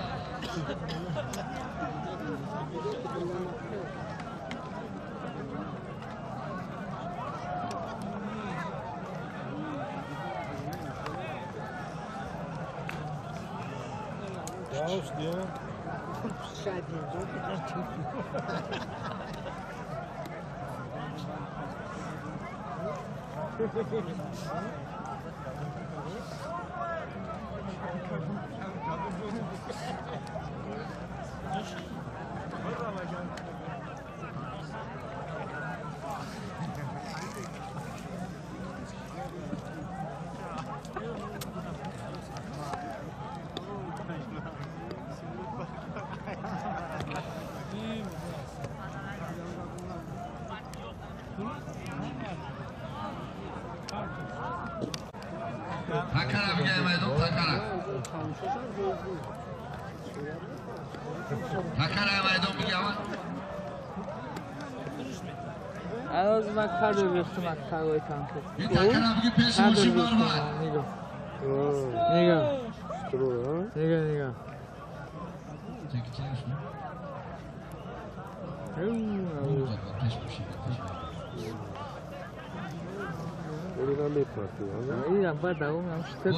از من کار ریختم از تاوی تانک. این تکرم بگی پیش ماشین بار. نگاه. نگاه. نگاه نگاه. اینم بعد دوم هم شد.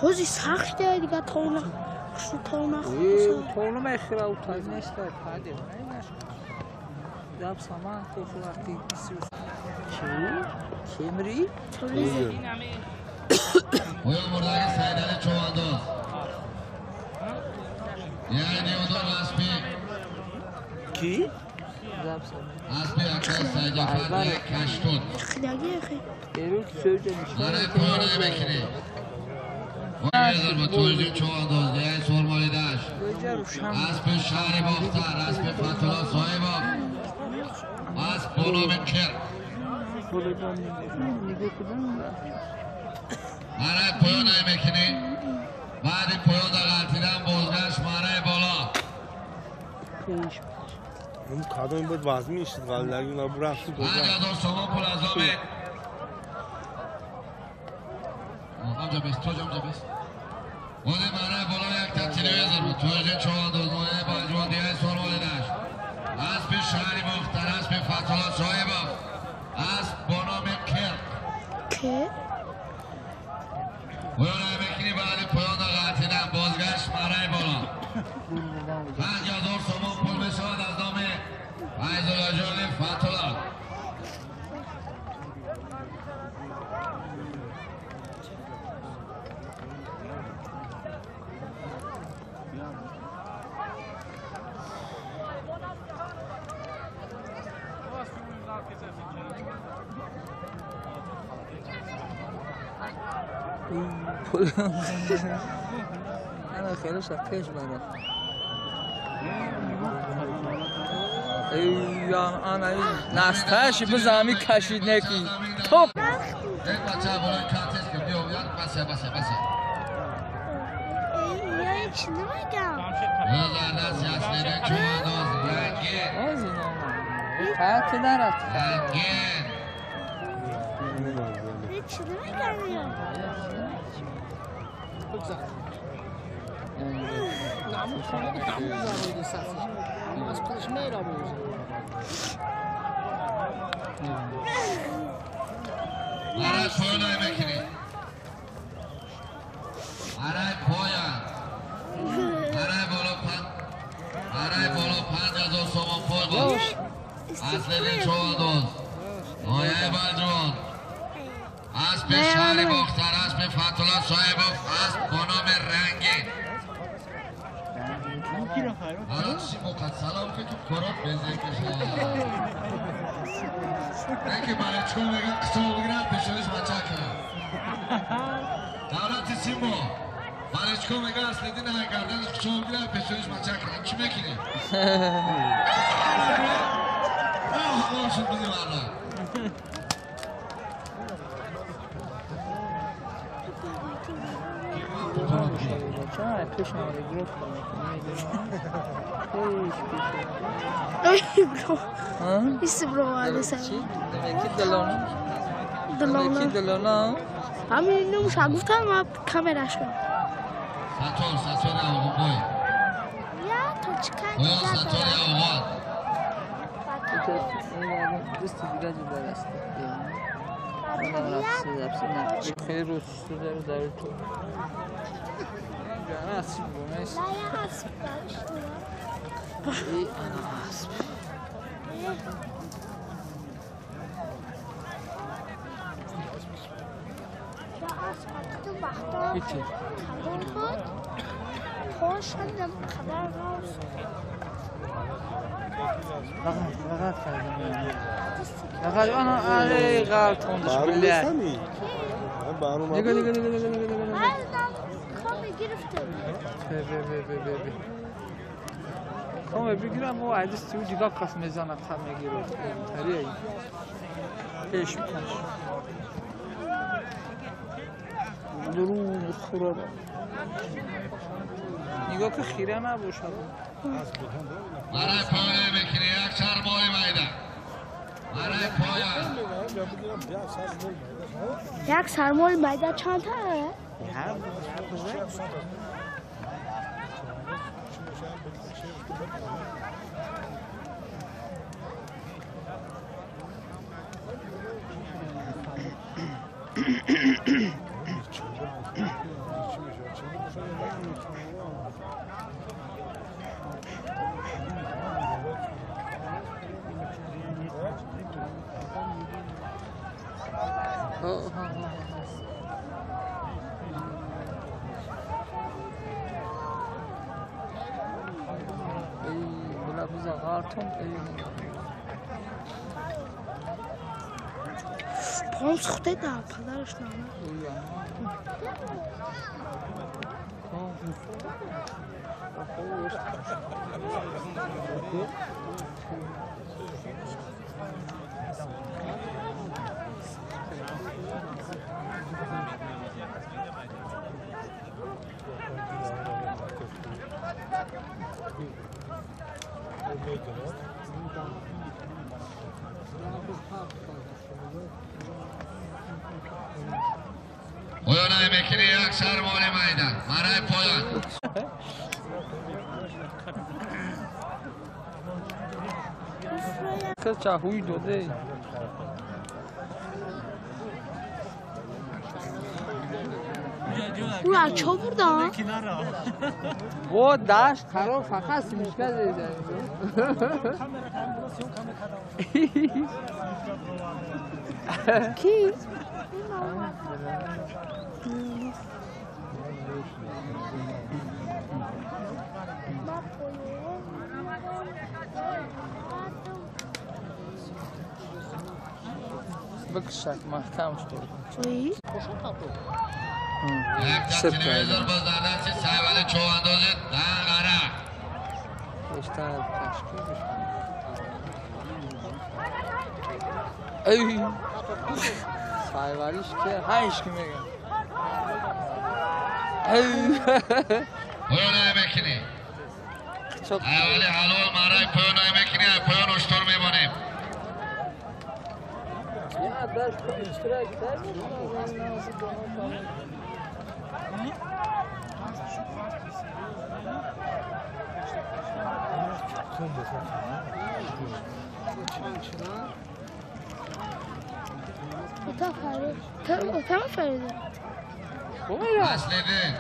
Хози сахт дига тона хушу тона тона мехира у таз неста паде даб саман ко вақти чи кемри оё мурдаги Сайдали Чувандоз яъне одор аспи ки аспи акай Сайджафар каштуд барои поёна мекунӣ. با توجه چوانداز دیگه سرمالی داشت اسب شهر باختر اسب فتولا صاحب اسب بنام کرد برای پایان نمیکنی. بعد پایان در غلطیدن بازگشت برای بالا اون کادوم بود وزمی شد ولی نبرفت. 5000 سومان پول از آمد. آنجا بست تو جا بست. خود برای بالا یک تا تلویزیون بود. توجه چوانداز مایه باجوان دیگه سرمالی داشت اسب شهری باختر اسب فتولا صاحب اسب با نام کرد پایان نمیکنی. بعد پایان غلطیدن بازگشت برای بالا 5000 سومان پول بشود از نام فیض‌الله جان فتولا. انا خیلی پیش برم. ای انا نستش بزامی کشید نکی توپ. یک بچه بالای کاتش که بیا بیاد بسه بسه بسه. ای چی نمیگم؟ یازده یاسنه چوانداز رنگین. از اینا. فقط نرفت. رنگین. چی نمیگم؟ برای پایان نمیکنی. برای پایان برای بالا پنج برای بالا 5000 سومان پول بود. اصل چوانداز آیه بلجوان اسب شهر باختر اسب فتولا صاحب اسب با نام رنگین. الان چی موقع سلام که تو کارات بزه کشه نه که برای چون بگم قصه بگیرم پیشونیش بچه کنم دولت سیمو برای چون میگه اصلی دین های گردنش قصه بگیرم پیشونیش بچه کنم چی میکنی؟ آه شد بزی برنامه. پیش آمده گروه پیش پیش دلانه همین نموشه گفتم ما کامرا شد. ساتور ساتور آقا بوی. یا تو چیکار کردی؟ ساتور آقا. دوست دیگه جدا است. خیلی روز داره در تو. اسب بومش. نه اسب. ای انا اسب. Bitti. فقط کردم. فقط انا علی غلطوندش بالله. نگاه نگاه نگاه نگاه نگاه نگاه. بی کام بگیرم و عدس تو دیگه قف میزنه قف میگیره. تریه. پیش میکش. درون خورا. نگاه که خیره نباشه. برای پایه میکنی یک سرمایه میده. برای پایه یک سرمایه میده چند تا؟ پام سوخته در پدرش نامه. پایان میکنی یک سرمایه میدن. برای پایان چه هوی داده. او از چه بردن؟ و داشت قرار فقط سیمشکه زیده. کی؟ بکشک محکم شد. یک تلویزیون باز در دست سیولی چو اندازه دنگره. بیشتر تشکیل بشه. ای سیولیش که هیچ کی میگه. ای پایان میکنی. اولی حلال مرای پایان میکنی. پایان اشتر میبانیم. Ya داشت اشتراک اتاق فرید. اصلیدین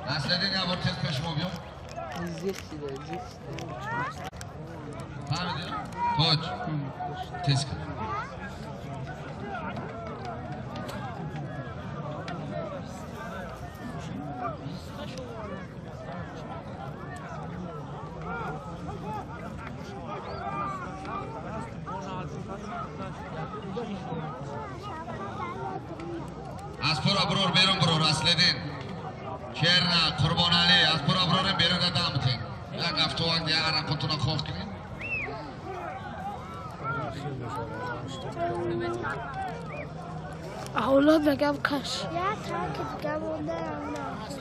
اصلیدین یه بار تست پیش ما بیام. فهمیدی؟ تاج تست کن. از پور ابرور بیرون برور اصلیدین چرنا قربان علی از پور ابروریم بیرون دادم بتین یک هفته وقت یک عرقتون خواه کنیم. اولاد بگم کش. یا تا که دیگه مونده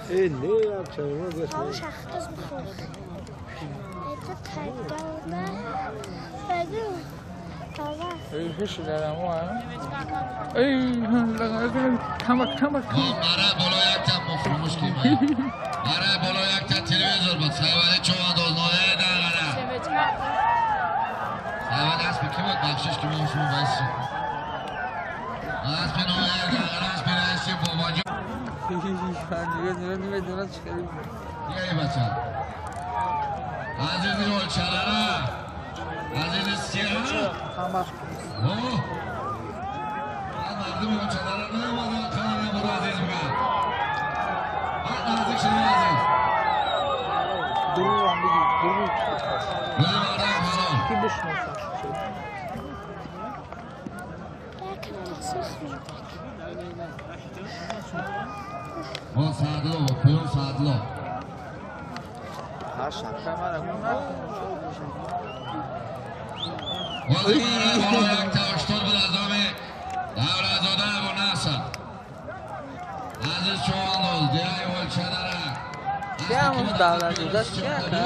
ای نه یک چرا گوش نه. شخص بخور. ایتا تا دیگه مونده. بگو. ای هیچ دارم و ای کم کم کم. برای بالا یک تا مفروش کی برای بالا یک تا تلویزیون بود سیولی چو انداز نایه دنگره. سیولی اسب کی بود بخشش که ما شما بایستی اسب نایه دنگره اسب رئیسی بابا جان. دیگه نمیدونم چیکار کنم. دیگه بچه عزیزی اولچرره عزیز سیاه. اوه. مردم اونچنان نیومدن کار نبود عزیز بگن. بعد نزدیک شدیم عزیز. درو هم بگیر درو. بله کی بشناسم؟ ما سعدلو پایان سعدلو. بازی برای یک تا اشتاد بود از آم دولت‌زاده ابو نصر. عزیز چوباندوز دیای ولچدره. کی همون دولت‌زاده چیه که؟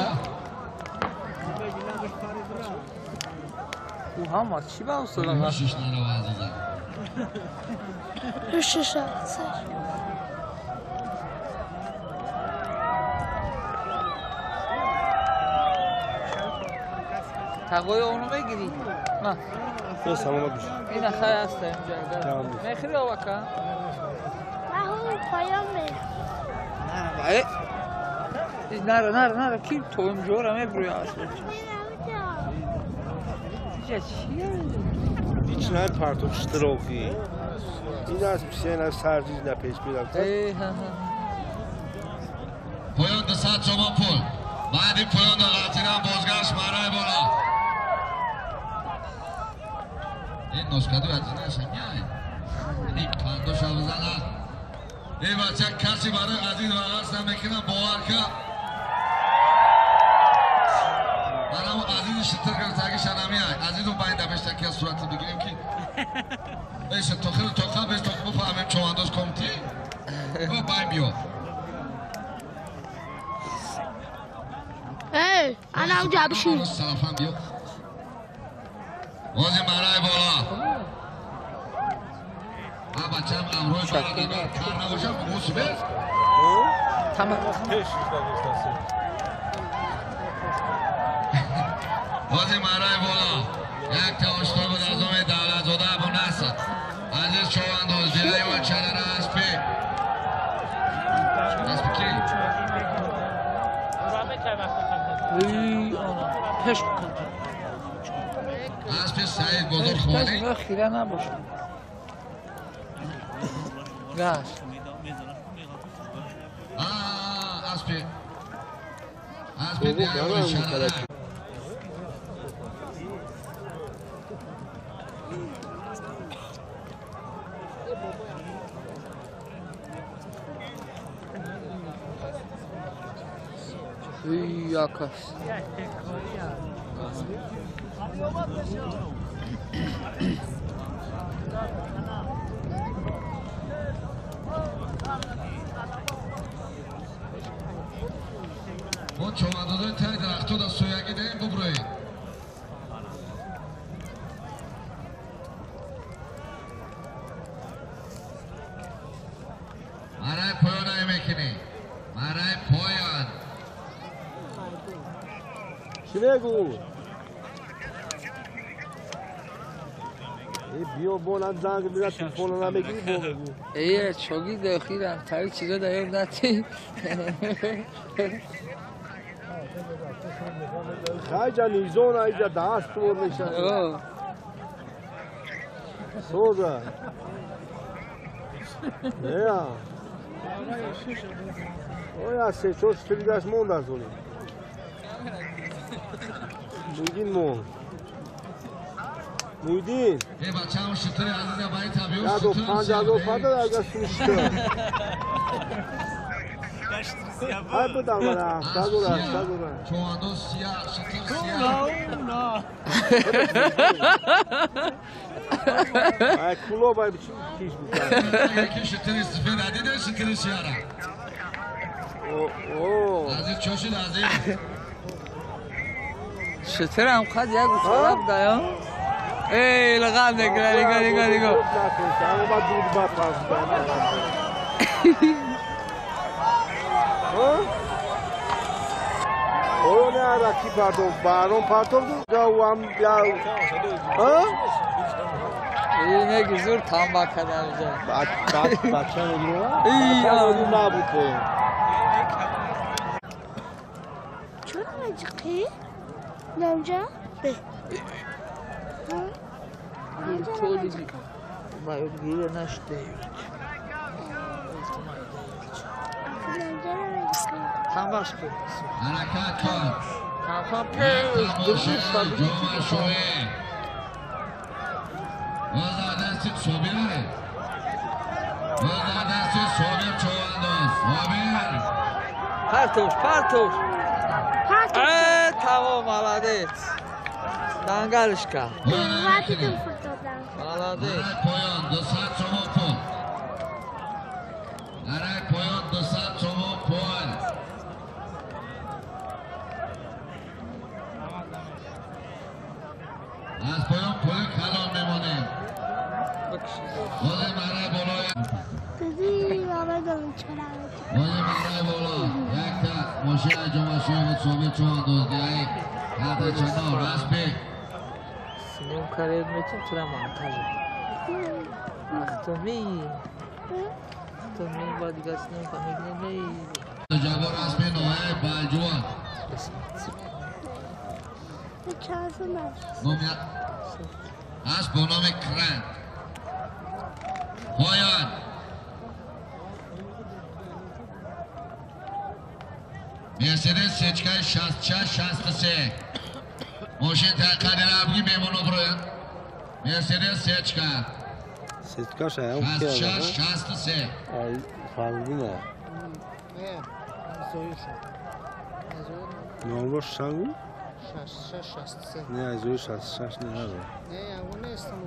او هم چی با اصلا؟ شش نرو عزیزم. شش تقوی اونو بگیری نه تو سلامت باشی این خیر هست اینجا میخری آوکا نه پایان میرم نه نه نه نه کی تو اینجا رو میبری اصلا چیه هیچ نه پرتو شتروخی این از پیش نه سرجیز نه پیش میرم پایان 200 شما پول بعدی پایان دو قطیرم بازگشت برای بالا این نسخه دو از این نشنگه این پندو شب زنه این بچه کسی برای عزیز وقت نمیکنه باور که برای عزیز شتر گرفتگی شنمی های عزیز اون باید دمشتکی که از صورت بگیریم که ایشه تو خیلی تو خیلی تو بفهمیم چوانداز کمتی او باید بیا ای انا اونجا بشین سلافم بیا بازی برای بالا ها بچه هم امروی بالا کار نباشم بگوش بیر تمام بازی برای بالا یک تا اشتار بود از امید دولت‌زاده ابو نصر عزیز چوباندوز دیای ولچدر اسپی اسپی کی؟ پش اسپی سعید بزرگ خواهی پش خیره نباشه گاش اسپی اسپی دیای ولچدر Yakas. ما چوباندازای تای درختو در سویگی دهیم ببروید برای پایان میکنی برای پایان چی بگو؟ ای بیا بلند زنگ بزن تلفن رو بگیری بگو ای چوگی داخیرم تایی چیزا دایم نتی خیلی نیزون ایجا دست بر میشه سوزه نه اوه سه چهار تریدش موند از اونی مویدین موند مویدین ای بچه هم شتر عزیزم برای طبیعی 105 اگر سوشته های بودم برای 700 دلار 800 دلار چواندو سیاه شتر سیاه ای کلو باید چیز میکنم یکی شتر سفید عدیده شتر سیاه را عزیز چوشید عزیز شتر هم قد یک گوساله بودم ای لغم نگره نگاه نگاه نگاه اما باید دود باید پس او نه رکی پرتو بارون پرتو گاو هم یا ها ای نگی زور تنبا کردم اینجا بچه میگیره ای آن نبود چرا مجقی؟ نمجا؟ به. Ёдгирӣ нашуда. Тамбаш кун. Ҳаракат кун. Камкам пеш. Ҷумъа шоҳӣ. Боз дасти Собир. Боз дасти Собир чӯвандоз. Собир. Партош, партош. Тамом, молодец. Дангалишка. Молодец. Поён 200 сомон пул. Нарай поён 200 сомон пул. Аз поён пули калон мемонем. Бози марай болоя. Бози марай боло. Якта мошина ҷумъашӯи Собир чӯвандоз диҳаи Ҳатачанор распи. Синем каред метун тура монтажа. Ахтоми. Ахтоми ба дигар синем ка мегирем. Ҷабор распи ноҳияи Балҷувон. Асп бо номи Кранд. Поён. Мерседес сечкаи 66 63. Мошин тақади рабги мемоно броян. Мерседес сечка. Сечкаш аям 66 63. Ай фалгина. Не, зоюша. Номрош чанд буд? 66 63. Не, аз зои 66 не ҳаст. Не, он нестам.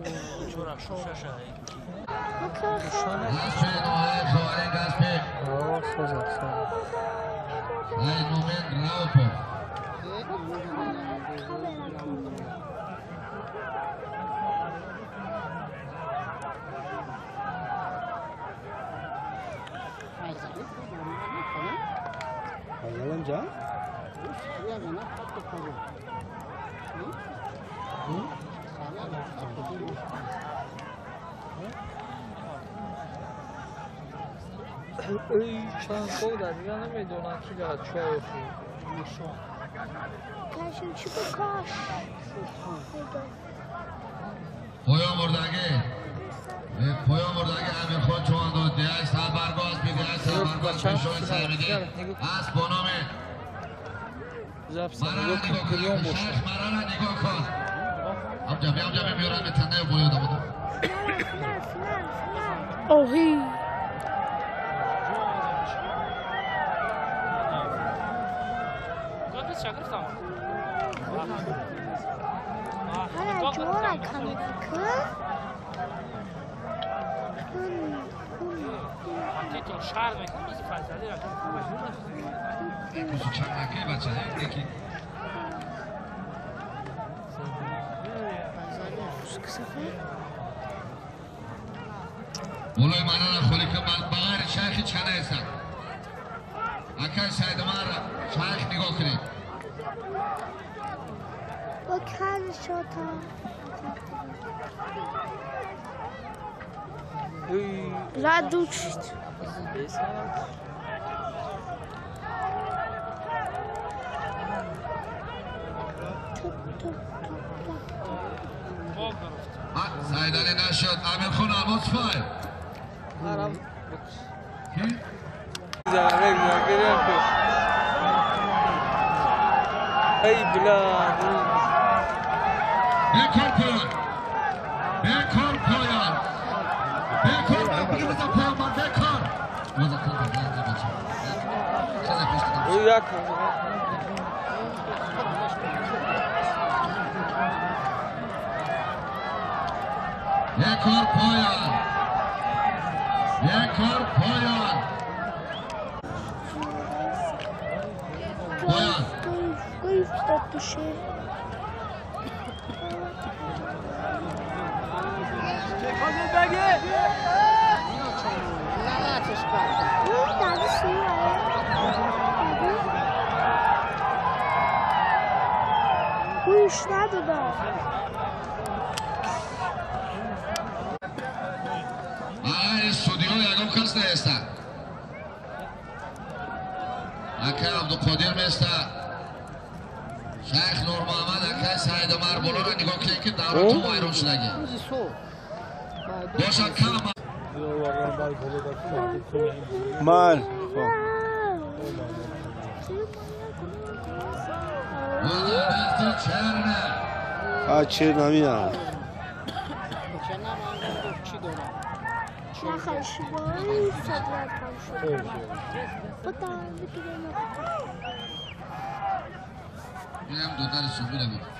Аспи ноҳияи Ховаринг аспи. О, соза, соза. Ай Мумин Раупов. Фазалам ҷа? Эй, чанд сол дар дигар намедонам ки дар чой охир. Поён бурдагӣ. Поён бурдагӣ Амирхон чӯвандоз диҳаи Садбарго аспи диҳаи Садбарго аспи шоҳи Саймидин. Асп бо номи Запись Марара нигоҳ кун, нигоҳ кун. гирён боша. Шайх Марара нигоҳ кун. Амҷа бия, амҷа меорад метандаи боёда буда. Оҳи. Ҳала ҷора камедаку. Кусу чакнаки бача, яки. Болои марара холӣ кун, ба ғайри шайх ҳеҷ ка нестад. Акай Сайдумарра шайх нигоҳ кунед. Бо кани шота. Эй, Радучит. бесавад. Туп туп туп туп. Сайдалӣ нашуд. Амирхон Алмосфай. Марам бикш. Бигзар, бигзар, гирён пеш. Эй, билад. Бекор поён. Бекор поён. Бекор бигир поён ман бекор. Боза кун бача. Хеза пеш кадам. Ӯ як Бекор поён. Бекор поён. Поён. Гуф гуф душе. Гӯш надода. Бағайри судиҳо ягон кас неестад. Акай Абдуқодир места. Шайх Нурмуҳаммад, акай Саидумар болоро нигоҳ кунед ки давратон вайрон шудагӣ. من خب چه نمیدونم اینم دو در سومی نبود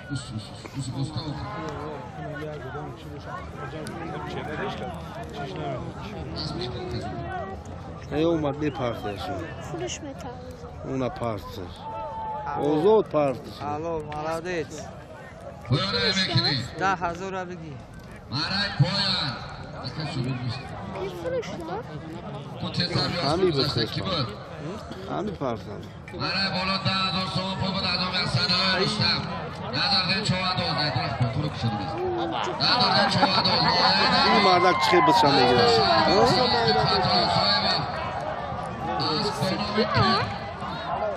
نه اومد میپرتش اونا پرتش اوزاد پرتش الو молодец 10,000 بگی همی بخش همی پرتم برای بالا 10,000 تومان پول بود از آن صدای رستم ندارده چوان دوزده درخت کن تو رو کشیده بیست ندارده چوان دوزده این مردک چه بچه میگیره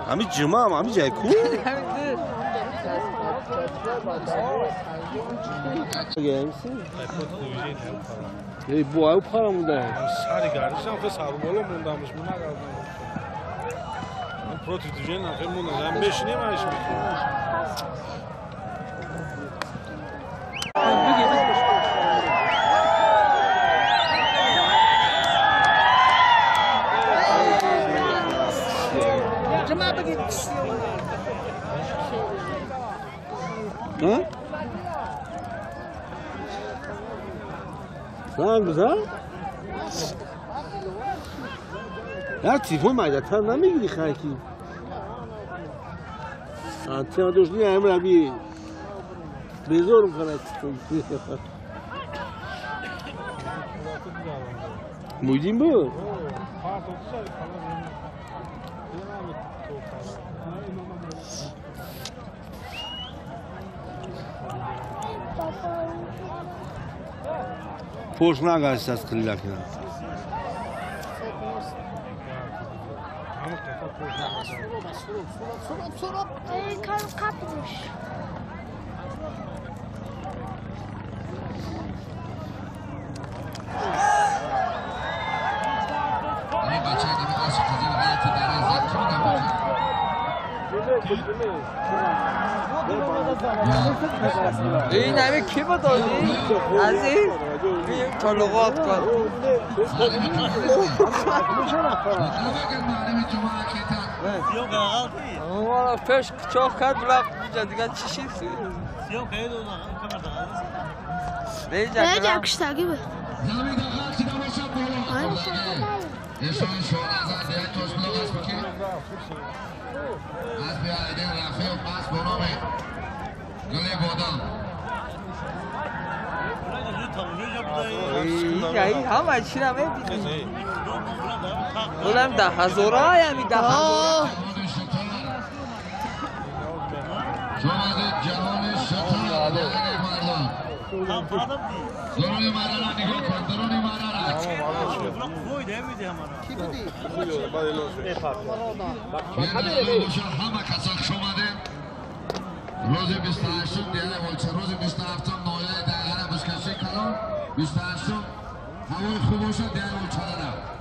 همی جمعه هم همی جای کو ای بو او پارا مونده سری گردشم که سر بالا موندمش مو نگردم против движения خیلی موندم بشینیم اش میکنیم ها؟ زنگ بزن؟ نه تیفون مایدتر نمیگیری خرکی آنتیان دوش نیم روی بیزور میکنه مویدین بود؟ پشت نگشت از کلیلک نه این همه کی بود آجی؟ عزیز؟ تا لغات کن پیش چاق کرد بلا اینجا دیگه چی شید؟ نه کشتگی بود این همه چی رو میبینی؟ اونم 10,000 همی 10,000 روز 28 دیگه ولچه روز 27 نویه دقیقه بسکشی کلون 28 هوای خوب باشه دیگه ولچه دارم